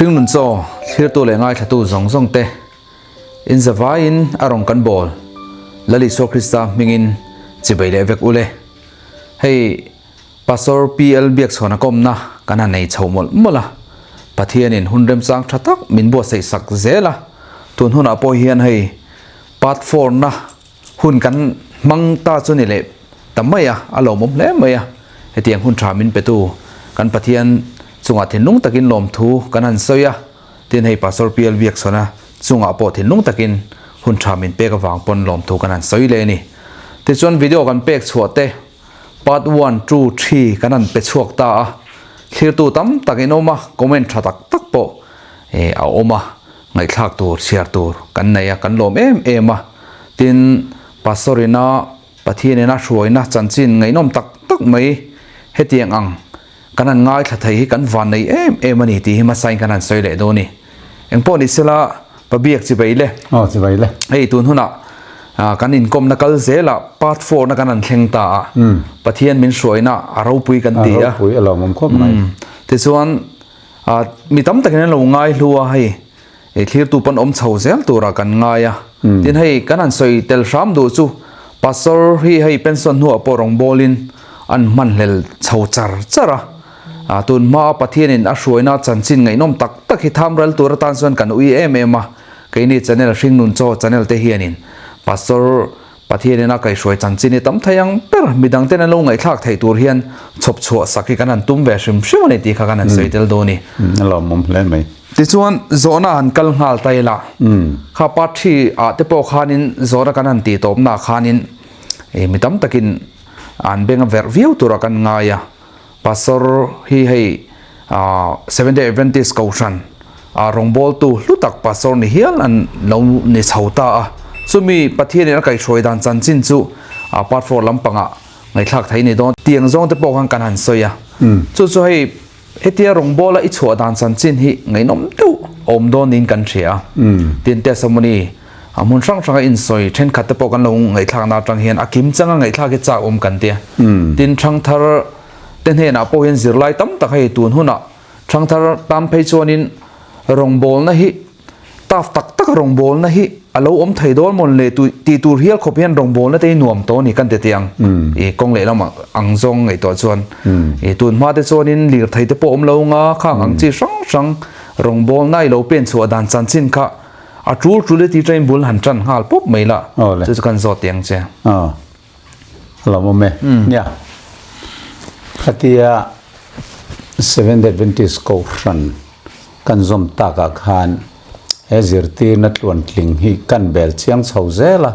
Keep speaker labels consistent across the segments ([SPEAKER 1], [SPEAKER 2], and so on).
[SPEAKER 1] Hringnun chaw thlirtu leh ngaithlatu zawng zawng te in zavaiin a rawn kan bawl Lal Isua Krista hmingin chibei leh vek ule. Hei Pastor PL Biakchhuana kawmna kan han nei chho mawlh mawlh a, Pathianin hun remchang tha tak min buatsaih sak zel a, tun hunah pawh hian hei part four-na hun kan hmang ta chu ni leh ta mai a, a lawmawm hle mai a, hetiang hun tha min petu kan Pathian chungah thinlung takin lawmthu kan han sawi a, tin hei Pastor PL Biakchhuana chungah pawh thinlung takin hun tha min pek avang pawn lawmthu kan han sawi leh a ni. Tichuan video kan pek chhuah te Part one, two, three kan han pe chhuak ta a, thlirtu tam tak in awm a, comment tha tak tak pawh a awm a, ngaihthlak tur, chhiar tur kan nei a, kan lawm em em a. Tin, Pastor ina Pathian ina hruaina chanchin ngaihnawm tak tak mai hetiang ang kan han ngaithla thei hi kan van nei em em a ni tih hi hmasain kan han sawi leh dawn a ni. Engpawh ni sela Pabiak chibai le.
[SPEAKER 2] Aw chibai le.
[SPEAKER 1] Hei tun hunah kan inkawmna kal zelah part four na kan han thleng ta a. Pathian min hruaina a ropui kan ti a.
[SPEAKER 2] A ropui a lawmawm khawp mai.
[SPEAKER 1] Tichuan mi tam takin an lo ngai hlu a hei thlirtu pawn awm chho zel turah kan ngai a. Tin hei kan han sawi tel hram duh chu Pastor hi hei pension hnuah pawh rawngbawlin an hmanhlel chho char char a. A tun hmaa Pathianin a hruaina chanchin ngaihnawm tak tak hi tham ral tur atan chuan kan ui em em a, keini channel Hringnun Chaw channel te hianin Pastor Pathianin a kaihhruai chanchin hi tam thei ang ber midang ten an lo ngaihthlak theih tur hian chhawp chhuah sak hi kan han tum ve hrim hrim a ni tih kha kan han sawi tel dawn a ni.
[SPEAKER 2] A lawmawm hle mai.
[SPEAKER 1] Tichuan zawhna han kal nghal ta ila, kha part three ah te pawh khanin zawhna kan han tih tawpnaah khanin mi tam takin an beng a verh viau turah kan ngai a. Pastor hi hei Seventh Day Adventist Kohhran rawngbawltu hlu tak pastor ni hial an lo ni chho ta a. Chumi Pathianin a kaihhruai dan chanchin chu part four lampangah ngaihthlak thei ni dawn. Tiang zawng te pawh khan kan han sawi a. Chu chu hei hetia rawngbawla i chhuah dan chanchin hi ngaihnawm deuh awm dawn niin kan hria a. Tin testimony A hmun hrang hranga insawi thenkhat te pawh kan lo ngaihthlakna atang hian a kim changa ngaihthlak hi chak awm kan tia. Tin thangthar te hnenah pawh hian zirlai tam tak hei tun hunah thangthar tam phei chuanin rawngbawlna hi taf tak taka rawngbawlna hi a lo awm thei dawn mawn le tih tur hial khawp hian rawngbawlna te hi nuam tawh a ni kan ti teh ang. I kawng lehlam ang zawng ngaihtuah chuan i tun hma te chuanin lirthei te pawh awm lo nga khang ang chi hrang hrang rawngbawlna i lo pen chhuah dan chanchin kha A tul tul e ti train bul han tan nghal pawp mai la.
[SPEAKER 2] Awle.
[SPEAKER 1] Chu chu kan zawt tiang che.
[SPEAKER 2] Aw. Lawmawm e. Nia. Khatia Seventh Adventist Kohhran kan zawm takah khan he zirtirna tluantling hi kan bel chiang chho zel a.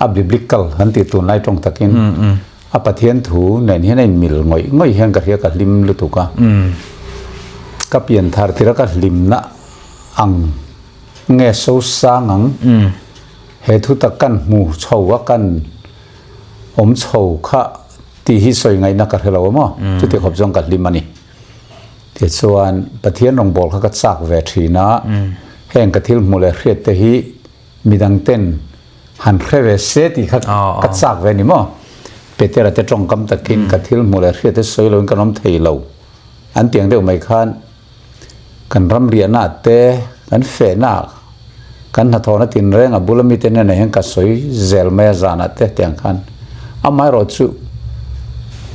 [SPEAKER 2] A biblical han tih tunlai tawng takin a Pathian thu nen hian a inmil ngawih ngawih hian ka hria ka hlim lutuk a. Ka pianthar tirha ka hlimna ang nge so sang ang he thu tak kan hmu chho a kan awm chho kha tih hi sawi ngaihna ka hre lo a maw chuti khawp chuan ka hlim a ni tichuan Pathian rawngbâwl kha ka chak ve thin a heng ka thil hmuh leh hriat te hi midang ten han hre ve se tih kha ka chak ve a ni maw Petera te tawngkam takin ka thil hmuh leh hriat te sawi loin kan awm thei lo an tiang deuh mai khan Kan ram riahna te, kan fehna, kan hnathawhna tinreng a bula mite hnenah hian ka sawi zel mai a zanah te tiang khan amaherawh chu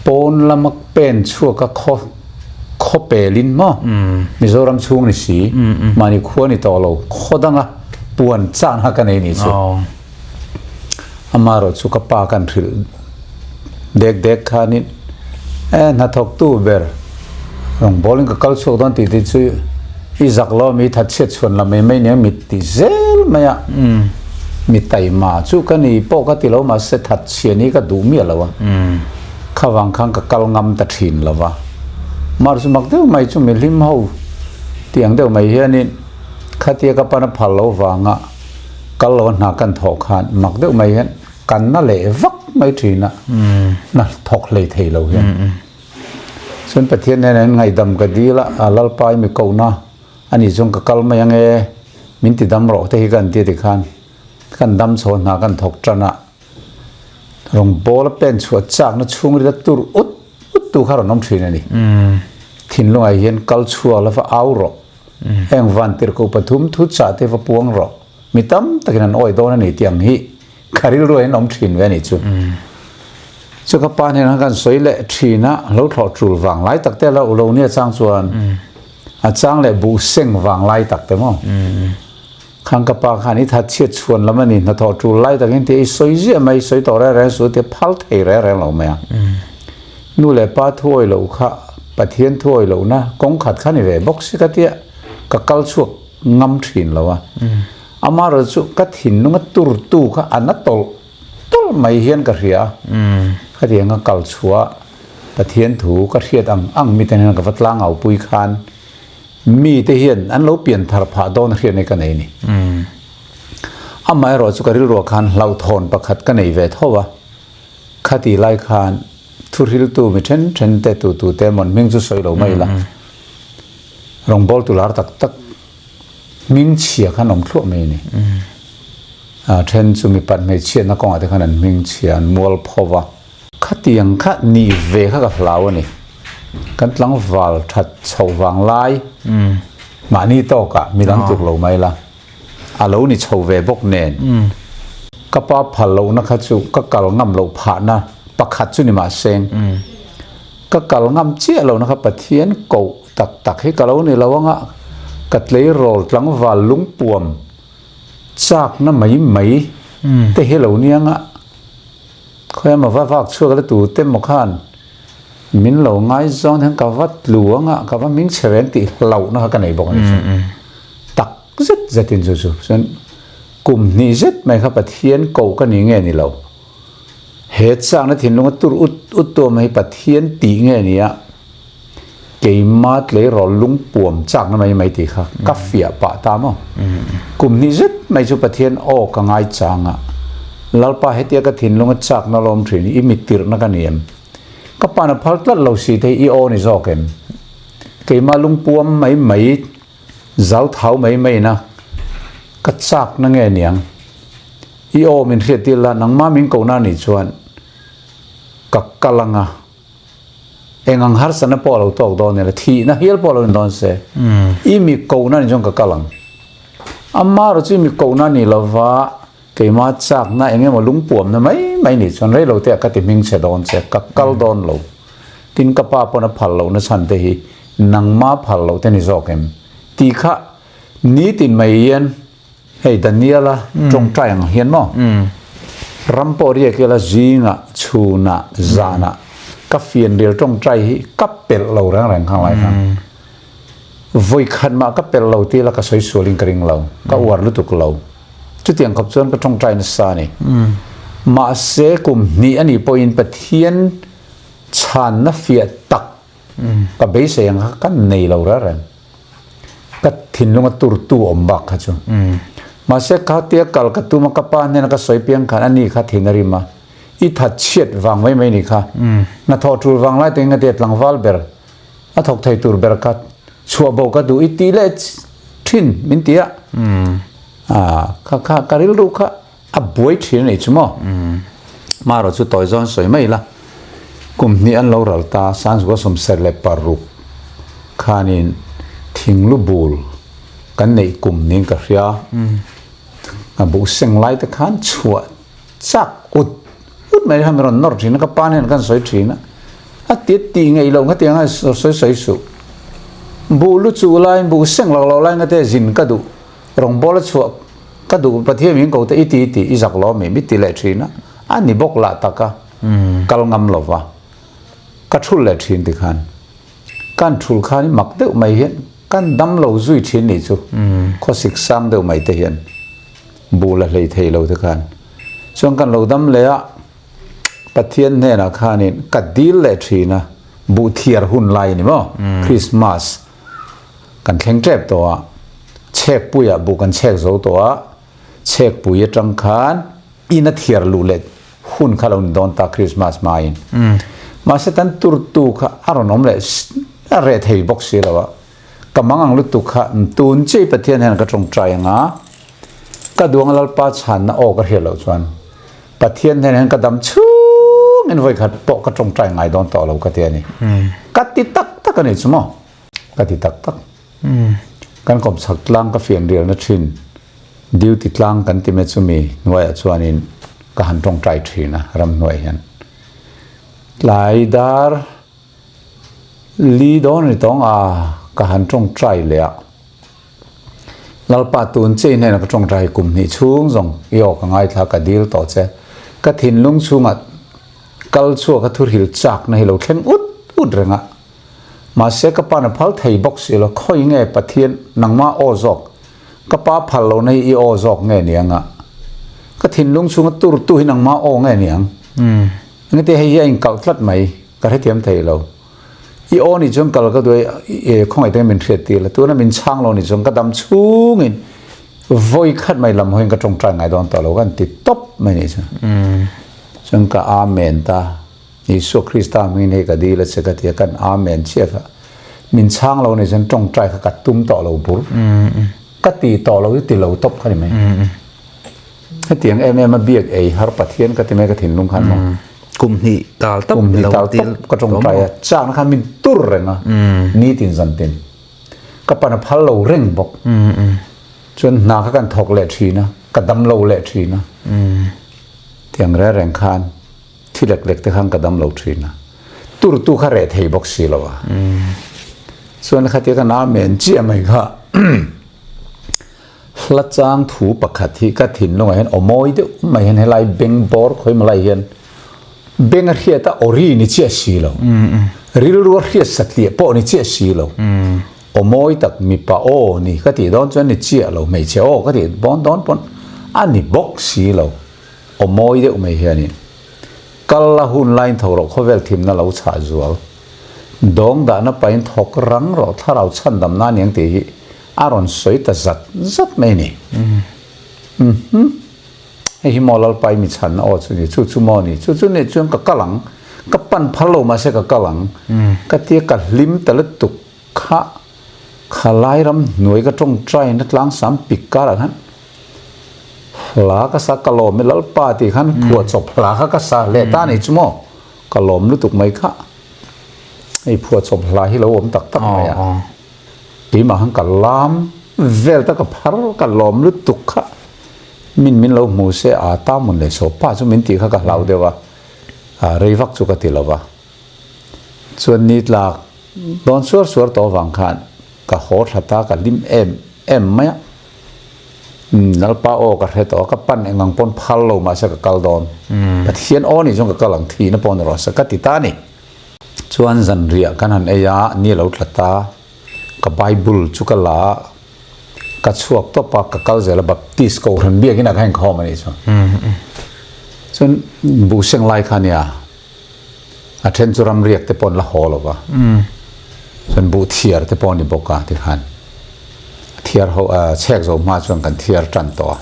[SPEAKER 2] pawn lama pen chhuak a khaw khaw pelin maw Mizoram chhung ni si mahni khua ni tawh lo khaw danga puan chahna ka nei ni chu amaherawh chu ka pa kan hrilh dek dek khanin e hnathawktu ber rawngbawlin ka kal chhuak dawn tih te chu i zak lo mi that chhiat chhuan la mai mai nia mit ti zel mai a mi taima chu ka ni pawh ka ti lo mahse that chhian hi ka duh miah lo a khavang khan ka kal ngam ta thin lo va mar chu mak deuh mai chu mi hlim ho tiang deuh mai hianin khatia ka pana phal lo vanga kal lo hna kan thawh khan mak deuh mai hian kan na leh vak mai thin a, na thawk hlei thei lo hian. Chuan Pathian nen an ngaihdam ka dil a, a Lalpa i mi kohna a nih chuan ka kal mai ang e, min ti dam rawh te hi kan ti a tikhan kan dam chho hna kan thawk tan a, rawngbâwl a pen chhuah châkna chhungril a tur ut ut tu kha rawn awm thin a ni. Thinlungah hian kal chhuak lova au rawh. Heng vantirhkoh pathum thuchah te va puang rawh. Mi tam takin an awih dawn a ni tih ang hi ka rilru ah in awm thin ve a nih chu. Chu ka pa hnenah kan sawi leh thin a, lo thlawh tul vang lai tak te lo lo nia chang chuan a chang leh buh seng vang lai tak te maw. Khang ka pa khan i that chhiat chhuan lam a ni, hnathawh tul lai takin tia i sawi ziah mai, sawi tawh reng reng suh tia phal thei reng reng lo mai a. Nu leh pa thuawi loh kha Pathian thuawi lohna kawng khat kha ni ve bawk si ka tia ka kal chhuak ngam thin lo a. Amaherawhchu chu ka thinlunga turtu kha a na tawlh tawlh mai hian ka hria a. Khatiang ka kal chhuah Pathian thu ka hriat ang ang mite hian ka va tlangau pui khan mite hian an lo pian thar phah dawn a hriatna hi ka nei a ni. Amaherawhchu ka rilruah khan hlauhthawn pakhat ka nei ve tho a. Khati lai khan thuhriltu mi then then te tu tu te emaw hming chu sawi lo mai ila rawngbawltu lar tak tak hming chhia khan awm thluah mai a ni. A then chu mipat hmeichhiatna kawngah te khan an hming chhia an mual pho va. Khatiang kha nih ve kha ka hlau a ni. Kan tlangval that chhoh vang lai mahni tawkah midang tluk lo mai ila. A lo ni chho ve bawk nen ka pa phal lohna kha chu ka kal ngam loh phahna pakhat chu ni mah seng ka kal ngam chiah lohna kha Pathian koh tak tak hi ka lo ni lo anga ka tleirawl tlangval lungpuam chakna mai mai te hi lo nia nga khawiah va vak chhuak la tu te maw khan min lo ngaizawng hian ka va tlu anga ka va hming chhe reng tih hlauhna kha ka nei bawk a ni chu. Tak zet zetin chu chu chuan kum hnih zet mai kha Pathian koh ka ni nge ni lo. He chakna thinlunga tur ut ut tu awm hi Pathian tih nge ni a, keima tleirawl lungpuam chakna mai mai tih kha ka fiah pah ta maw. Kum hnih zet mai chu Pathian aw ka ngai chang a, Lalpa hetia ka thinlunga chakna lawm thin hi i mittirhna ka ni em? Ka pan a phal tlat lo si te hi i aw ni zawk em? Keima lungpuam mai mai Zau thau mai mai na ka chak na nge niang. I aw min hriat tir la nangma min ko na nih chuan ka kal anga eng ang harsatna pawh a lo tawk dawn ila thihna hial pawh a lo in dawn se i mi ko na nih chuan ka kal ang. Amaherawh chu i mi ko na nih lova keima chakna eng emaw lungpuamna mai mai nih chuan reilo te ah ka ti hming chhe dawn che ka kal dawn lo. Tin ka pa pawn a phal lohna chhan te hi nangma phal loh te ni zawk em? Tih kha nitin mai hian hei Daniela tawngtai ang hian maw ram pawh riak ila zingah chhunah zanah ka fianrial tawngtai hi ka pelh lo reng reng khang lai khan vawi khat mah ka pelh lo tih ila ka sawi sualin ka ring lo ka uar lutuk lo chutiang khawp chuan ka tawngtai nasa a ni mahse kum hnih a nih pawhin Pathian chhanna fiah tak Ka beisei ang kha ka nei lo reng reng. Ka thinlunga turtu awm bak kha chu. Mahse kha tia kal ka tum a ka pa hnena ka sawi piang khan ani kha thin a rim a. I that chhiat vang mai mai ni kha. Hnathawh tul vang lai te ngatia tlangval ber a thawk thei tur ber kha chhuah bo ka duh i tih leh thin min ti a. Kha kha ka rilru kha A buai thin a nih chu maw? Marawh chu tawi zawn sawi mai ila, kum hnih an lo ral ta, Sanzua sawmser leh paruk khanin thinglu bul kan neih kum niin ka hria. A buh seng lai te khan chhuah chak ut ut mai khan min rawn nawr thin a, ka pa nen kan sawi thin a, a ti ti ngeih loh nga tiang a sawi sawi suh. Buh lu chuh laiin buh seng lak loh lai nga te zin ka duh. Rawngbawla chhuah ka duh Pathian min ko te i ti ti i zak lo mi mi ti leh thin a, a ni bawk lah tak a, kal ngam lo va, ka thul leh thin ti khan, kan thul khan i mak deuh mai hian kan dam lo zui thin nih chu, khawsik sang deuh mai te hian buh la hlei thei lo te khan, chuan kan lo dam leh a, Pathian hnenah khanin ka dil leh thin a, buh thiar hun lai a ni maw, Christmas. Kan thleng tep tawh a, chhekpuiah buh kan chhek zo tawh a, chhekpui atang khan in a thiar luh leh hun kha lo ni dawn ta Christmas hmain. Mahse tan turtu kha a rawn awm leh a reh thei bawk si lo a, ka mang ang lutuk kha tun chiah i Pathian hian ka tawngtai ang a, ka duang Lalpa chhanna aw ka hriat loh chuan Pathian hnen hian ka dam chhungin vawikhat pawh ka tawngtai ngai dawn tawh lo ka ti a ni. Ka ti tak tak a ni chu maw? Ka ti tak tak. Kan kawmchhak tlang ka fianrialna thin duty tlang kan ti mai chumi hnuaiah chuanin ka han tawngtai thin a ramhnuai hian. Tlai dar li dawn a ni tawng a, ka han tawngtai leh a. Lalpa tun che hnenah ka tawngtai kum hnih chhung zawng i aw ka ngaithla ka dil tawh che. Ka thinlung chhungah kal chhuak a thurhil chakna hi lo thleng ut ut reng a. Mahse ka pa'n a phal thei bawk si lo, khawi nge Pathian nangmah aw zawk, ka pa phal lohna hi i aw zawk nge ni ang a? Ka thinlung chhunga tur tu hi nangmah aw nge ni ang? Engati hei hi a inkalh tlat mai, ka hrethiam thei lo. I aw nih chuan kal ka duai, khawngaih takin min hriat tir la, tuna min chhang lo nih chuan ka dam chhungin vawi khat mai lam hawiin ka tawngtai ngai dawn tawh lo, ka han ti tawp mai nih chuan. Chuan ka Amen ta. Isua Krista hmingin hei ka dil a che ka ti a, kan Amen chiah kha. Min chhang lo nih chuan tawngtai kha ka tum tawh lo bur. Ka ti tawh lo hi ti lo tawp kha ni mai. Hetiang em em a biak ei har Pathian ka ti mai ka thinlung khan maw.
[SPEAKER 1] Kum hnih tal tawp
[SPEAKER 2] Kum hnih tal tawp ka tawngtai a, chakna khan min tur reng a, nitin zantin. Ka pan a phal lo reng bawk. Chuan hna kha kan thawk leh thin a, ka dam lo leh thin a. Tiang reng reng khan Thi lek lek te khan ka dam lo thin a, tur tu kha reh thei bawk si lo a. Chuan khatia ka nau men chiah mai kha hla chang thu pakhat hi ka thinlungah hian aw mawi deuh mai hian helai beng bawr khawi malai hian beng a hriat a awri ni chiah si lo, rilru a hriat satliah pawh ni chiah si lo, aw mawi tak mipa aw ni ka tih dawn chuan ni chiah lo, hmeichhe aw ka tih dawn dawn pawn a ni bawk si lo. Aw mawi deuh mai hianin kal la hun laiin tho rawh khawvel thimna lo chhah zual. Dawng dahna pahin thawk rang rawh thlarau chhandam na aniang tih hi a rawn sawi ta zat zat mai a ni. Umm hei hi maw Lalpai mi chhanna aw chu ni, chu chu maw ni, chu chu nih chuan ka kal ang, ka pan phal lo mahse ka kal ang ka tia ka hlim ta lutuk kha khalai ram hnuai ka tawngtaina tlangsam pik karah khan Hla ka sa ka lawm i Lalpa tih khan phuahchawp hla kha ka sa leh ta ni chu maw ka lawm lutuk mai kha hei phuahchawp hla hi lo awm tak tak mai a keimah khan ka lam vel ta ka phar ka lawm lutuk kha min min lo hmu se a ta mun leh saw pa chu min tih kha ka hlau deuh a rei vak chu ka ti lo va chuan ni tlak dawn suar suar tawh avang khan ka haw thla ta ka hlim em em mai a. Lalpa aw ka hre tawh a, ka pan engang pawn phal lo mahse ka kal dawn. Pathian aw nih chuan ka kal ang thihna pawh ni rawh se ka ti ta a ni. Chuan zanriah kan han ei a, ni a lo tla ta, ka Bible chu ka la a, ka chhuak tawp a, ka kal zel a, Baptist Kohhran biakin ah ka inkhawm a nih chuan. Chuan buhseng lai kha nia, a then chu ramriak te pawh an la haw lo va, chuan buh thiar te pawh a ni bawk a tikhan a thiar ho chhek zo hma chuan kan thiar tan tawh a,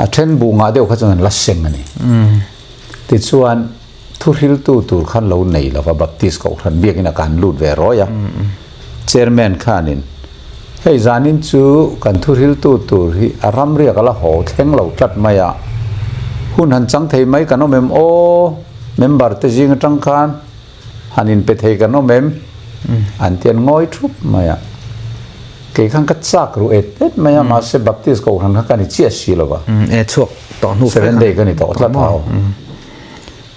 [SPEAKER 2] a then buh ngah deuh kha chuan an la seng a ni. Tichuan thuhriltu tur khan lo nei lo va, Baptist Kohhran biakin a kan lut ve rawi a, Chairman khanin hei zanin chu kan thuhriltu tur hi a ramriak a la haw thleng lo tlat mai a, hun han chang thei mai kan awm em aw, member te zing atang khan han inpe thei kan awm em an ti an ngawi thup mai a, kei khan ka chak ru et et mai a, mahse Baptist Kohhran kha ka ni chiah si lo va, Seven Day ka ni tawh tlat a aw,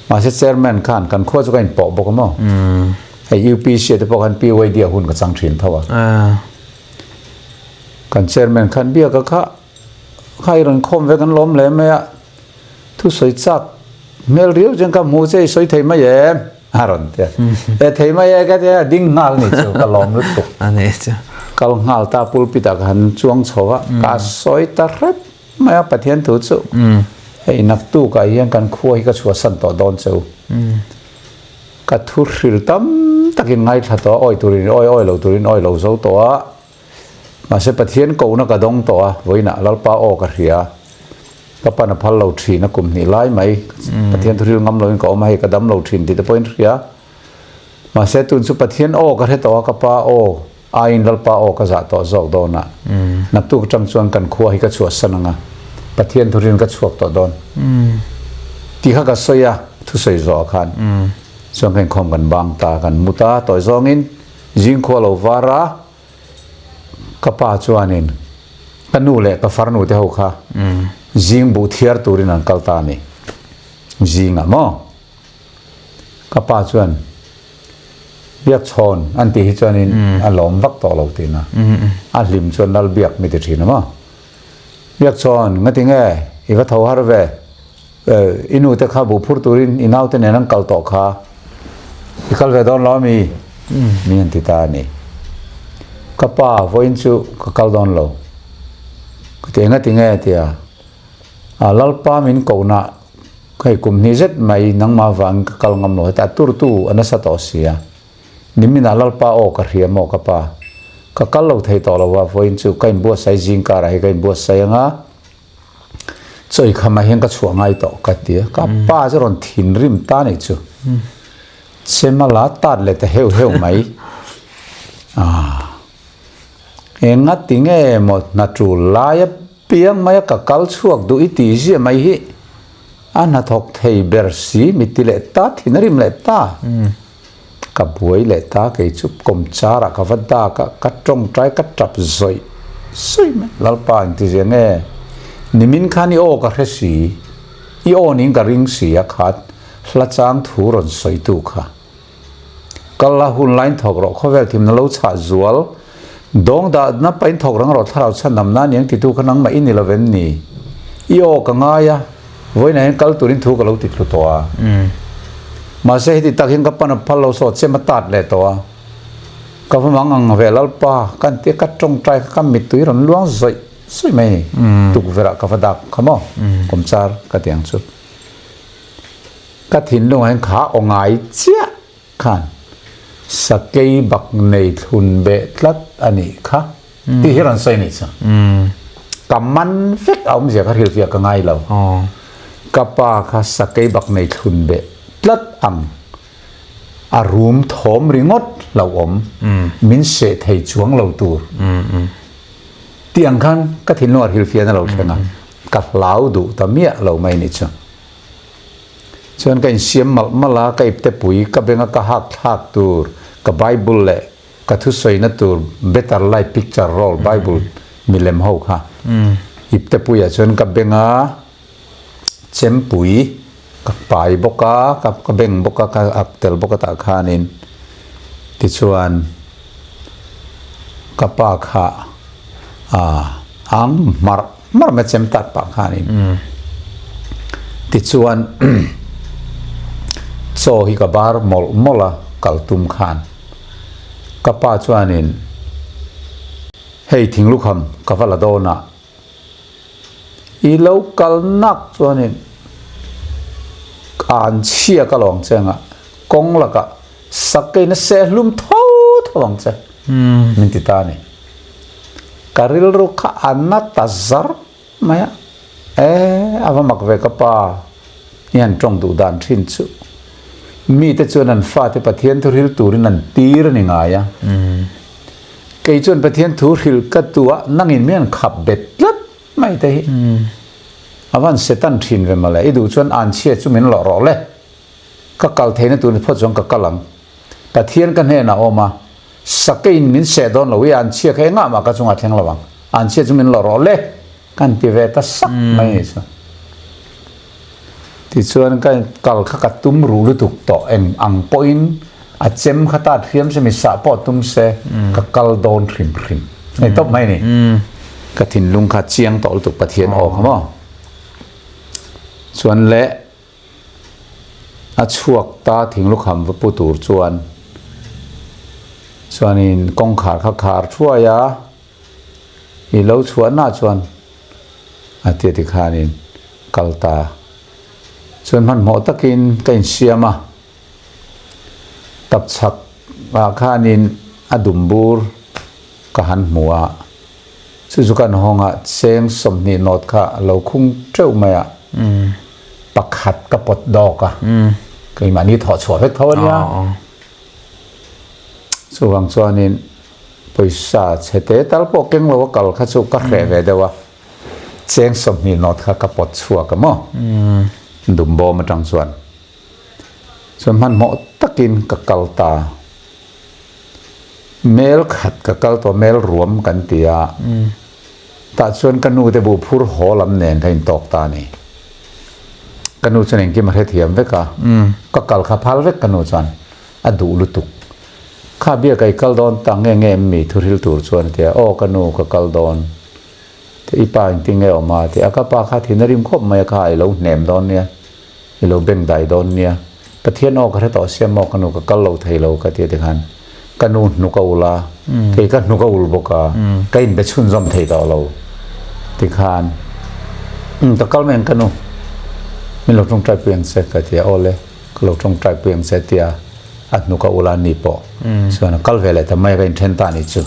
[SPEAKER 2] mahse Chairman khan kan khua chu ka inpawh bawk a maw. Hei UPC te pawh khan PYD ah hun ka chang thin tho a. Kan chairman khan biak a kha kha i rawn khawm ve kan lawm hle mai a, thusawi chak hmel riau chuan ka hmu che i sawi thei mai em a rawn ti a. E thei mai e ka ti a, ding nghal ni chu ka lawm lutuk. Kal nghal ta pulpit ah ka han chuang chho a, ka sawi ta hrep mai a Pathian thu chu. Hei naktuk ah hian kan khua hi ka chhuahsan tawh dawn che u. Ka thu hril tam takin ngaithla tawh a, awi turin awi, awi lo turin awi lo zo tawh a. Mahse Pathian kohna ka dawng tawh a, vawiinah Lalpa aw ka hria. Ka pan a phal lo thin a kum hnih lai mai. Pathian thu hril ngam loin ka awm a, hei ka dam lo thin tih te pawhin hria. Mahse tun chu Pathian aw ka hre tawh a, ka pa aw aiin Lalpa aw ka zah tawh zawk dawn a. Naktuk atang chuan kan khua hi ka chhuahsan ang a, Pathian thu hrilin ka chhuak tawh dawn. Tih kha ka sawi a, thusawi zawh ah khan chuan ka inkhawm kan bang ta, kan mu ta tawi zawngin zingkhua lo var a. Ka pa chuanin ka nu leh ka farnu te ho kha zing buh thiar turin an kal ta a ni. Zingah maw? Ka pa chuan Biakchhawn an tih hi chuanin a lawm vak tawh lo tihna. A hlim chuan Lal Biak mi ti thin a maw? Biakchhawn, ngati nge i va tho har ve? I nu te kha buh phur turin i naute nen an kal tawh kha. I kal ve dawn lo a mi? Mi an ti ta a ni. Ka pa, vawiin chu ka kal dawn lo. Ka ti, engati nge? A ti a. A Lalpa min kohna hei kum hnih zet mai nangmah vangin ka kal ngam lo heta a turtu a nasa tawh si a. Niminah Lalpa aw ka hria maw ka pa? Ka kal lo thei tawh lo a, vawiin chu ka inbuatsaih zingkarah hi ka inbuatsaih ang a. Chawi khamah hian ka chhuah ngai tawh ka ti a, ka pa chu rawn thinrim ta nih chu. Chemala tat leh ta heuh heuh mai. Ah. Enga ti nge maw hna tul laia piang maia ka kal chhuak duh i tih zia mai hi a hnathawk thei ber si mi ti leh ta thinrim leh ta. Ka buai leh ta kei chu kawmchar ah ka va dak a, ka tawngtai ka tap zawih zawih mai. Lalpa in ti zia nge? Nimin khan i aw ka hre si, i aw ning ka ring si a khat hla chang thu rawn sawi tu kha. Kal la hun lain thawk rawh khawvel thimna lo chhah zual, dawng dah na pain thawk rang rawh thlarau chhan nam na aniang titu kha nangmah i ni lo vem ni? I aw ka ngai a. Vawiinah hian kal turin thu ka lo ti thlu tawh a. Mahse heti tak hian ka pan a phal lo saw chem a tat leh tawh a. Ka va mang ang ve Lalpa, ka an tia ka tawngtai kha ka mittui rawn luang zawih zawih mai a ni. Tukverh ah ka va dak kha maw? Kawmchar ka ti ang chu. Ka thinlungah hian kha aw ngai chiah khan sakei bak nei thlun beh tlat a nih kha tih hi rawn sawi nih chu. Ka man vek a awmzia kha hrilhfiah ka ngai lo. Ka pa kha sakei bak nei thlun beh tlat ang a rum thawm ringawt hlauhawm min seh thei chuang lo tur tih ang khan ka thinlung ah hrilhfiahna lo thleng a, ka hlau duh ta miah lo mai nih chu. Chuan ka insiam malh malh a, ka ipte pui, ka benga ka hak thlak tur, ka Bible leh ka thusawina tur Better Life Picture Roll Bible milem ho kha ipte puiah chuan ka benga chempui ka pai bawk a, ka beng bawk a, ka ak tel bawk a tah khanin tichuan ka pa kha ang hmarh Mar me chem tat pah khanin tichuan chaw hi ka bar mawlh mawlh a kal tum khan ka pa chuanin hei thinglukham ka va la dawn a i lo kal nak chuanin an chhia ka lawng che anga kawng lakah sakei na sehlum tho tho ang che min ti ta a ni. Ka rilru kha a na ta zar mai a, E, a va mak ve ka pa, i han tawng duh dan thin chu. Mite chuan an fate Pathian thu hril turin an tir a ni ngai a. Kei chuan Pathian thu hril ka tu a, nangin mi an khap bet tlat mai te hi. A van setan thin ve mawle, i duh chuan anchhia chu min lawh rawh le. Ka kal theihna tur ni phawt chuan ka kal ang. Pathian ka hnenah awm a, Sakeiin min seh dawn lo i anchhia kha engah mah ka chungah thleng lo ang, anchhia chu min lawh rawh le ka han ti ve ta sak mai a ni chu. Tichuan ka kal kha ka tum ruh lutuk tawh eng ang pawhin a chem kha tat hriam se mi sah pawh tum se ka kal dawn hrim hrim hei tawp mai a ni. Ka thinlung kha chiang tawh lutuk Pathian aw kha maw. Chuan le. A chhuak ta thinglukham va pu tur chuan chuanin kawngkhar kha khar thuai a, i lo chhuahna chuan a tia tikhanin kal ta chuan hmanhmawh takin ka insiam a, tapchhak ah khanin a dum bur ka han hmu a, chu chu kan hawng a cheng 20 nawt kha a lo khung teuh mai a. Pakhat ka pawt dawk a, keimahni thawh chhuah vek tho a nia. Chuvang chuanin pawisa chhe te tal pawh keng lo a kal kha chu ka hreh ve deuh a, cheng 20 nawt kha ka pawt chhuak a maw dumbawm atang chuan. Chuan hmanhmawh takin ka kal ta. Mel khat ka kal tawh, mel ruam kan ti a, tah chuan ka nu te buh phur haw lam nen ka intawk ta a ni. Ka nu chuan engkim a hrethiam vek a, ka kal kha phal vek ka nu chuan a duh lutuk. Kha bia ka i kal dawn ta nge nge em mi thuhril tur chuan a ti a, aw ka nu ka kal dawn. I pa engtin nge awm a? A ti a, ka pa kha thin a rim khawp mai a kha i lo hnem dawn nia. I lo beng dai dawn nia. Pathian aw ka hre tawh sia maw ka nu ka kal lo thei lo ka ti a tikhan ka nu hnuk a ul a, kei ka hnuk a ul bawk a, ka inbe chhunzawm thei tawh lo tikhan umm ka kal mai ang ka nu min lo tawngtai pui ang che ka ti a, aw le ka lo tawngtai pui ang che tia a hnuk a ul a ni pawh chuan a kal ve leh ta mai a ka inthen ta a nih chu.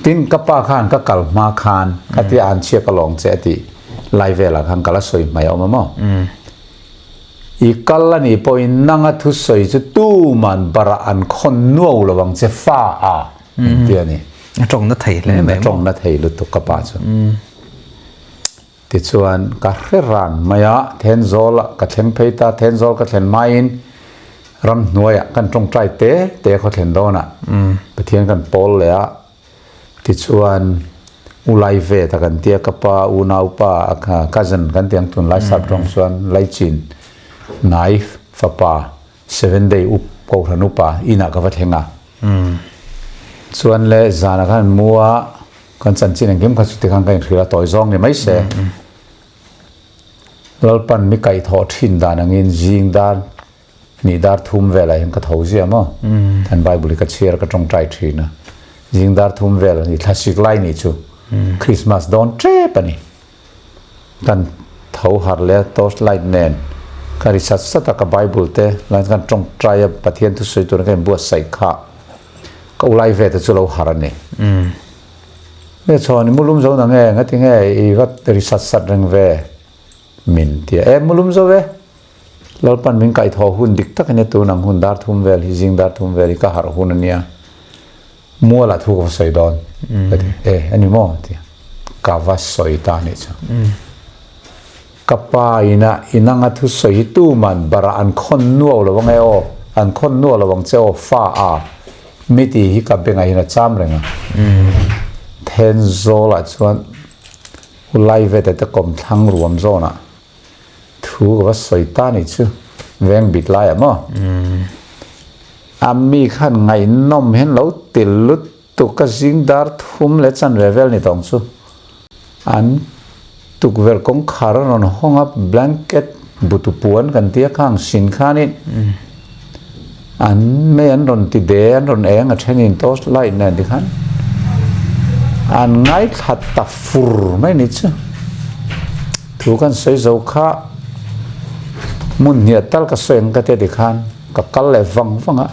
[SPEAKER 2] Tin, ka pa khan ka kal hma khan ka tia an chhia ka lawng che a tih lai velah khan ka la sawi hmai a awm a maw? I kal a nih pawhin nanga thusawi chu tuman barah an khawn nuau lo ang che fa a min ti a ni.
[SPEAKER 1] A tawng na thei hle mai maw?
[SPEAKER 2] A tawng na thei lutuk ka pa chu. Tichuan ka hre ran mai a, Thenzawl ah ka thleng phei ta, Thenzawl ka thlen hmain ramhnuaiah kan tawngtai te te khaw thlen dawnah Pathian kan pawl leh a, tichuan U Lai ve ta kan tia ka pa unaupa cousin kan ti ang tunlai sap tawng chuan Laichin hnai fapa Seven Day up Kohhran upa inah ka va thleng a, chuan le zanah khan mu a Kan chanchin engkim kha chuti khan ka inhrilh a, tawi zawng ni mai se. Lalpan mi kaihthawh thin dan angin zing dar hnih dar thum velah hian ka tho ziah maw? Kan Bible hi ka chhiar ka tawngtai thin a. Zing dar thum vel ni thlasik lai ni chu Christmas dawn tep a ni. Kan tho harh leh a torch light nen ka ri sat sat a, ka Bible te lai kan tawngtai a Pathian thusawi turin ka inbuatsaih kha. Ka ulai ve te chu lo harh a ni. Nge chhawn i mulum zo na nge, ngati nge i va ri sat sat reng ve min ti a. E mulum zo ve, Lalpan min kaihthawh hun dik tak ania tun ang hun dar thum vel hi, zing dar thum vel hi ka harh hun ania. Mualah thu ka va sawi dawn ka ti. E ani maw ti a, ka va sawi ta anih chu. Ka pa ina inanga thusawi hi tuman barah an khawn nuau lo ang e aw, an khawn nuau lo ang che aw fa a mi tih hi ka bengah hian a cham reng a. Thenzawlah chuan U Laiveta te kawmthlang ruam zawnah thu ka va sawi ta ni chu veng bit laiah maw? A mi khan ngaihnawm hian lo ti lutuk ka zing dar thum leh chanve vel ni tawng chu. An tukverh kawngkhar a rawn hawng a, blanket butu puan kan tia khang sin khanin an mei an rawn ti de, an rawn eng a thenin torch light nen tikhan an ngaithla ta fur mai ni chu. Thu kan sawi zo kha hmun hniah tal ka sawi ang ka tia tikhan ka kal leh vang vang a,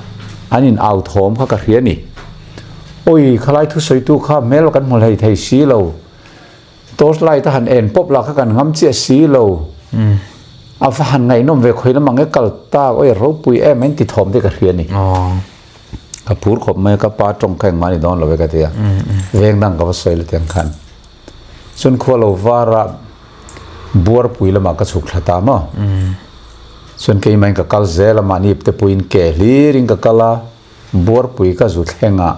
[SPEAKER 2] an in au thawm kha ka hria ni. Awi, khalai thusawitu kha hmel kan hmu hlei thei si lo. Torch light a han en pawp lah kha kan ngam chiah si lo. A va han ngaihnawm ve khawi lamah nge kal tak, awi ropui em a inti thawm te ka hria a ni. Ka phur khawp mai a, ka pa tawng kha engmah a ni dawn lo e ka ti a. Veng dang ka va sawi la tiang khan. Chuan khua lo vara buarpui lamah ka chhuk thla ta maw. Chuan keimahin ka kal zel a, mahni ipte puiin ke hlirin ka kal a. Buarpui ka zu thleng a,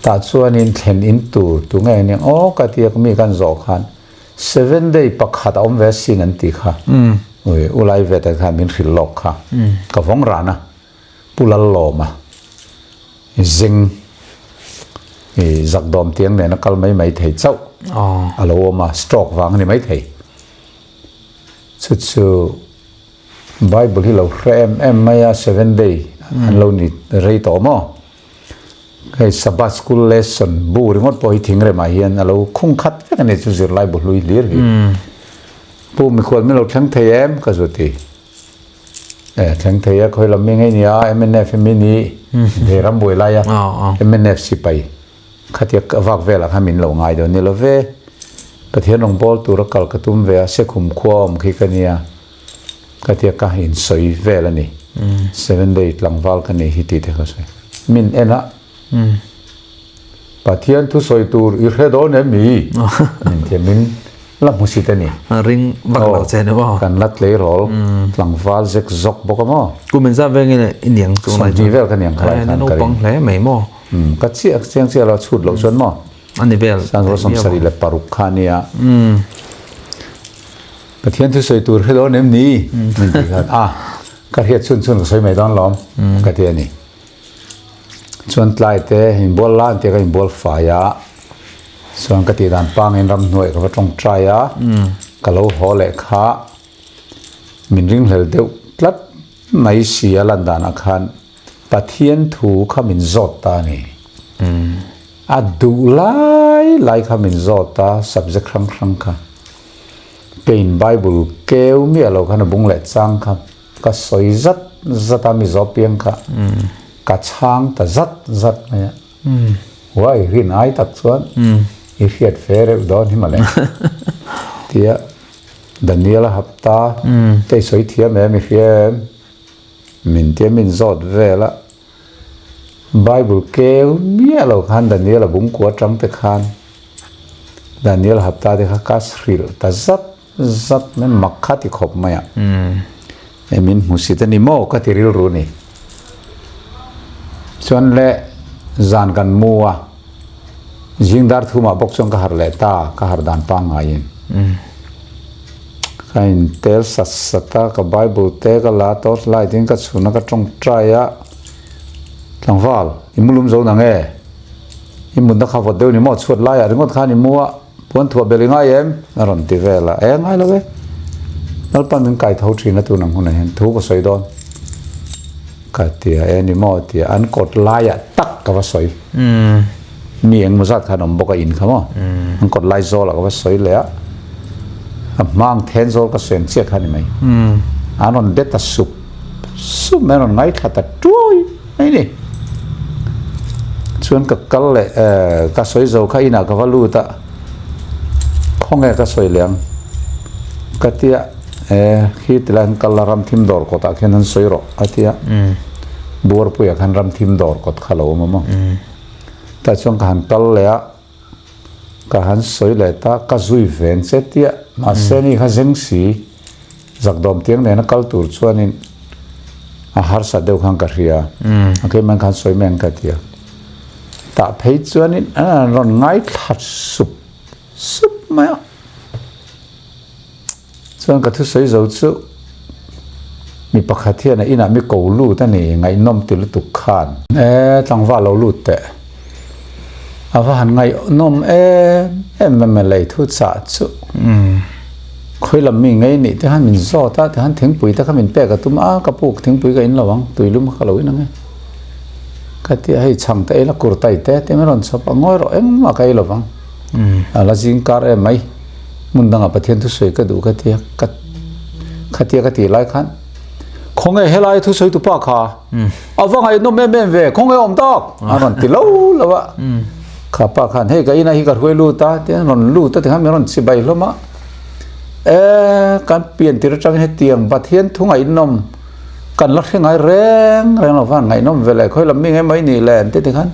[SPEAKER 2] tah chuanin thlen in tur tu nge nia aw ka ti a, mi kan zawh khan seven day pakhat a awm ve sin an ti kha, ui u lai ve te khan min hrilh lawk kha, ka vawng ran a, Pu Lallawma zing i zakdawm tiang nen a kal mai mai thei chauh a lo awm a, stroke vang a ni mai thei. Chu chu. Bible hi lo hre em em mai a, seven day an lo ni rei tawh maw? Hei Sabbath school lesson bu ringawt pawh hi thingremah hian a lo khung khat vek a ni chu zirlai bu hlui hlir hi. Pu mikhual min lo thleng thei em? Ka zu ti. E thleng thei a, khawi lam mi ngei nia mnf mi ni thei ram buai lai a mnf sipai khatia vak velah khan min lo ngai dawn ni lo ve. Pathian rawngbawl tura kal ka tum ve a, Sekhum khua awm khi ka nia. Ka tia ka insawi vel a ni. Seven day tlangval ka ni hi tih te ka sawi. Min en a. Pathian thu sawi tur i hre dawn em mi? Min tia min la hmu sit a ni.
[SPEAKER 1] Ring vak lo che ni maw?
[SPEAKER 2] Kan la tleirawl tlangval zek zawk bawk a maw?
[SPEAKER 1] Kum in zat vengin i niang chu.
[SPEAKER 2] Sawmhnih vel ka niang khalai khan ka ring.
[SPEAKER 1] Naupang hle mai maw?
[SPEAKER 2] Ka chiah chiang chiah lo chhut loh chuan maw?
[SPEAKER 1] A ni vel.
[SPEAKER 2] 1976 kha nia. Pathian thu sawi tur hre dawn em ni? Min ti khan a ka hriat chhun chhun ka sawi mai dawn lawm ka ti a ni. Chuan tlai te inbual la an tia ka inbual fai a, chuan ka tih dan pangin ramhnuai ka va tawngtai a, ka lo haw leh kha min ringhlel deuh tlat mai si a lan danah khan Pathian thu kha min zawt ta a ni. A duh lai lai kha min zawt a, subject hrang hrang kha. Keiin Bible keu miah lo khan a bung leh chang kha. Ka sawi zat zat a Mizo piang kha ka chhang ta zat zat mai a. Uai rin ai tak chuan i hriat fe reuh dawn hi mawle. Tia Daniel a hapta te i sawi thiam em i hria em? Min tia min zawt vel a. Bible keu miah lo khan Daniel a bungkua atang te khan Daniel hapta te kha ka hrilh ta zat Zat mai mak kha ti khawp mai a. E min hmusit a ni maw ka ti rilru ni. Chuan le zan kan mu a, zing dar thumah bawk chuan ka harh leh ta, ka harh dan pangngaiin. Ka intel sat sat a, ka Bible te ka la torch light in ka chhun a, ka tawngtai a, Tlangval, i mu lum zo nang e? I mutna kha vawt deuh ni maw? Chhuat laiah ringawt khan i mu a. Puan thuah bel i ngai em? A rawn ti vel a. E ngai lo e. Lalpan min kai tho thin a tun ang hunah hian thu ka sawi dawn. Ka ti a, e ni maw ti a, an kawt laiah tak ka va sawi. Mi engmaw zat khan awm bawk a in kha maw. An kawt lai zawlah ka va sawi leh a. A hmang then zawl ka sawi ang chiah kha ni mai. An rawn bet ta sup sup mai, an rawn ngaithla ta tuai mai ni. Chuan ka kal leh ka sawi zo kha inah ka va lut a, khawnge ka sawi leh ang ka ti a, e khi ti lai an kal a ramthim dawr kawtah khian an sawi rawh a ti a, Buarpuiah khan ramthim dawr kawt kha lo awm a maw. Tah chuan ka han kal leh a, ka han sawi leh ta, ka zui veng che tia, mahse ni kha zeng si, zakdawm tiang nena kal tur chuanin a harsa deuh khan ka hria, a keimah khan sawi mai ang ka ti a, tah phei chuanin an rawn ngaithla sup sup mai a. Chuan ka thusawi zo chu mi pakhat hian a inah mi ko lut a ni, ngaihnawm ti lutuk khan. E, tlangval lo lut teh. A va han ngaihnawm em em em e lei thu chah chu. Khawi lam mi ngei nih te khan min zawt a, tikhan thingpui te kha min pek a tum a, ka puk thingpui ka in lo ang, tuilum kha ka lo in ang e. Ka ti a, hei chhang te ei la kurtai te te min rawn chhawp a, ngawi rawh engmah ka ei lo vang. A la zing kar em mai. Hmun dangah Pathian thusawi ka duh ka ti a, ka khatia ka tih lai khan khawnge helai thusawi tu pa kha a va ngaihnawm em em ve khawnge awm tak a rawn ti lo lo a kha pa khan hei ka ina hi ka hruai lut a ti an rawn lut a tikhan min rawn chibai hlawm a e kan pian tir atangin hetiang Pathian thu ngaihnawm kan la hre ngai reng reng lo van ngaihnawm ve leh khawi lam mi nge mai ni le an ti tikhan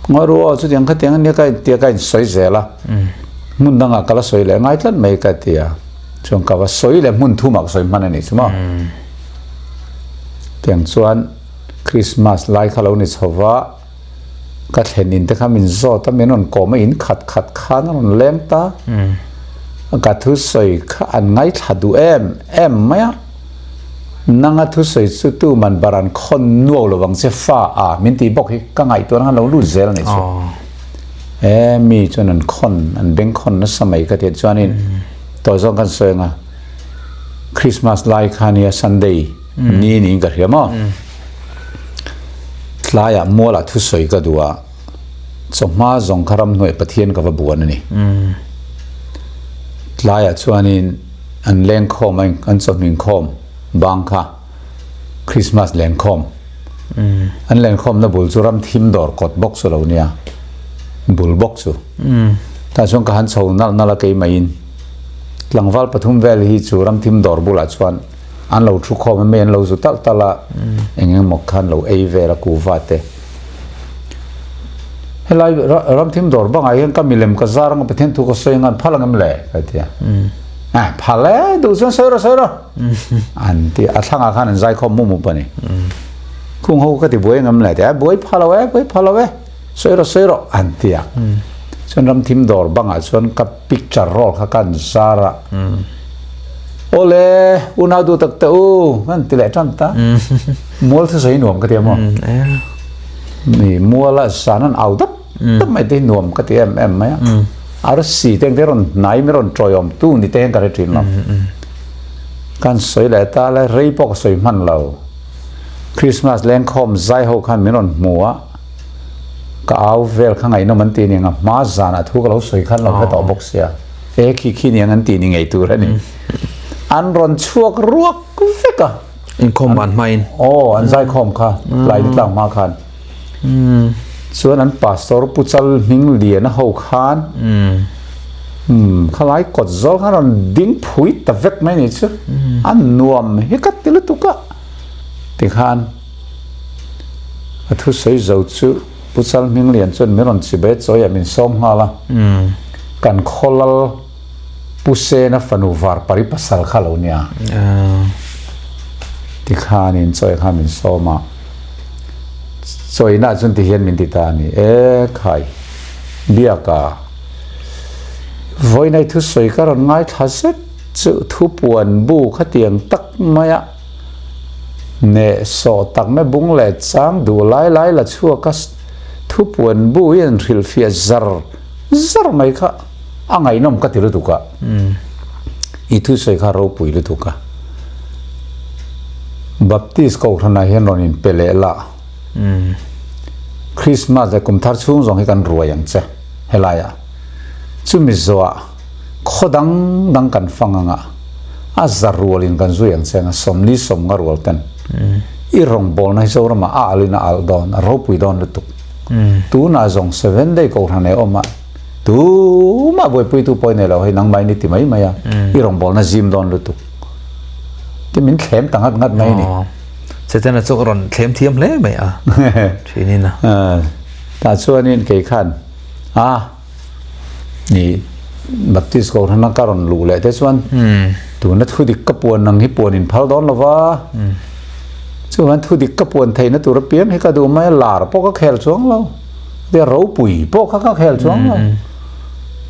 [SPEAKER 2] ngawi ru aw chutiang khatiang ania ka intia ka insawi zel a hmun dangah ka la sawi leh ngai tlat mai ka ti a chuan ka va sawi leh hmun thumah ka sawi hman a nih chu maw tiang chuan Christmas lai kha lo ni chho va ka thlen in te kha min zawt a min rawn kawm a in khat khat khan a rawn leng ta ka thusawi kha an ngaithla duh em em mai a nanga thusawi chu tu man baran khawn nuau lovang che fa a min tih bawk hi ka ngaihtuahna khan lo lut zel a nih chu. E mi chuan an khawn an beng khawn nasa mai ka tih chuanin tawh zawng kan sawi anga Christmas lai kha nia Sunday ni niin ka hria maw tlaiah mualah thusawi ka duh a chawhma zawng kha ramhnuai Pathian ka va buan a ni tlaiah chuanin an lengkhawm a an chawhming khawm bang kha Christmas lenkhawm An lenkhawmna bul chu ram thim dawr kawt bawk chu lo nia, bul bawk chu. Tah chuan ka han chho nalh nalh a keimah-in tlangval pathum vel hi chu ram thim dawr bulah chuan an lo thu khawm a, mei an lo zu talh talh a, eng eng maw khan lo ei vel a kuva te. Helai ram thim dawr bangah hian ka milem ka zar anga Pathian thu ka sawi anga an phal ang em le? Ka ti a. Phal e, duh chuan sawi rawh sawi rawh. An ti a thlangah khan an zaikhawm mup mup a ni. Khung ho ka ti buai ngam le ti a, buai pha lo e, buai pha lo e, sawi rawh sawi rawh an ti a. Chuan ramthim dawr bangah chuan ka picture roll kha ka an zar a. Awle, unau duh tak teh u, an ti leh tan ta. Mual thusawi nuam ka ti a maw? Mi muala zan an au dap dap mai te hi nuam ka ti em em mai a. Arsi te ang te rawn hnai mi rawn tawiawm tu ni te hian ka hre thin lo. Kan sawi leh ta le, rei pawh ka sawi hman lo. Christmas lengkhawm zai ho khan min rawn hmu a, ka au vel kha ngaihnawm an ti aniang a, hma zanah thu ka lo sawi khan lo hre tawh bawk sia, e khi khi niang an ti ni ngei tur a ni. An rawn chhuak ruak vek a.
[SPEAKER 1] Inkhawm ban hmain.
[SPEAKER 2] Aw, an zaikhawm kha, tlai ni tlang hma khan. Chuan an pastor Pu Chal hming lian a ho khan, khalai kawt zawl khan rawn ding phui ta vek mai ni chu. A nuam hi ka ti lutuk a. Tikhan a thusawi zo chu Pu Chal hming lian chuan min rawn chibai chawi ah min sawm nghal a. Kan khawlal Pu Sena fanu Varpari pasal kha lo nia. Tikhanin chawi kha min sawm a. Chawina chuan tihian min ti ta a ni. E khai, biaka vawiinai thusawi ka rawn ngaithla zet chu thupuan bu khatiang tak maia neh sawh tak mai bung leh chang duh lai lai la chhuak a thupuan bu hi an hrilhfiah zar zar mai kha a ngaihnawm ka ti lutuk a. I thusawi kha ropui lutuk a. Baptist kohhranah hian rawn inpe leh la. Christmas leh kum thar chhung zawng hi kan ruai ang che helaiah. Chumi zawhah khaw dang dang kan fang anga a za rualin kan zui ang che anga sawmli sawm nga rual ten i rawngbawlna hi Zoramah a alin a alh dawn a ropui dawn lutuk. Tunah zawng Seven Day kohhran ei awm a. Tumah buaipuitu pawh i nei lo hei nangmah in i ti mai mai a, i rawngbawlna zim dawn lutuk. Ti min thlem ta ngat ngat mai a ni.
[SPEAKER 1] Setana chu a rawn thlem thiam hle mai a thinin a.
[SPEAKER 2] Tah chuanin kei khan a ni Baptist Kohhran ka rawn luh leh te chuan tuna thudik ka puan ang hi puan in phal dawn lo va. Chuan thudik ka puan theihna tur apiang hi ka duh mai a, lar pawh ka khel chuang lo. Tia ropui pawh kha ka khel chuang lo.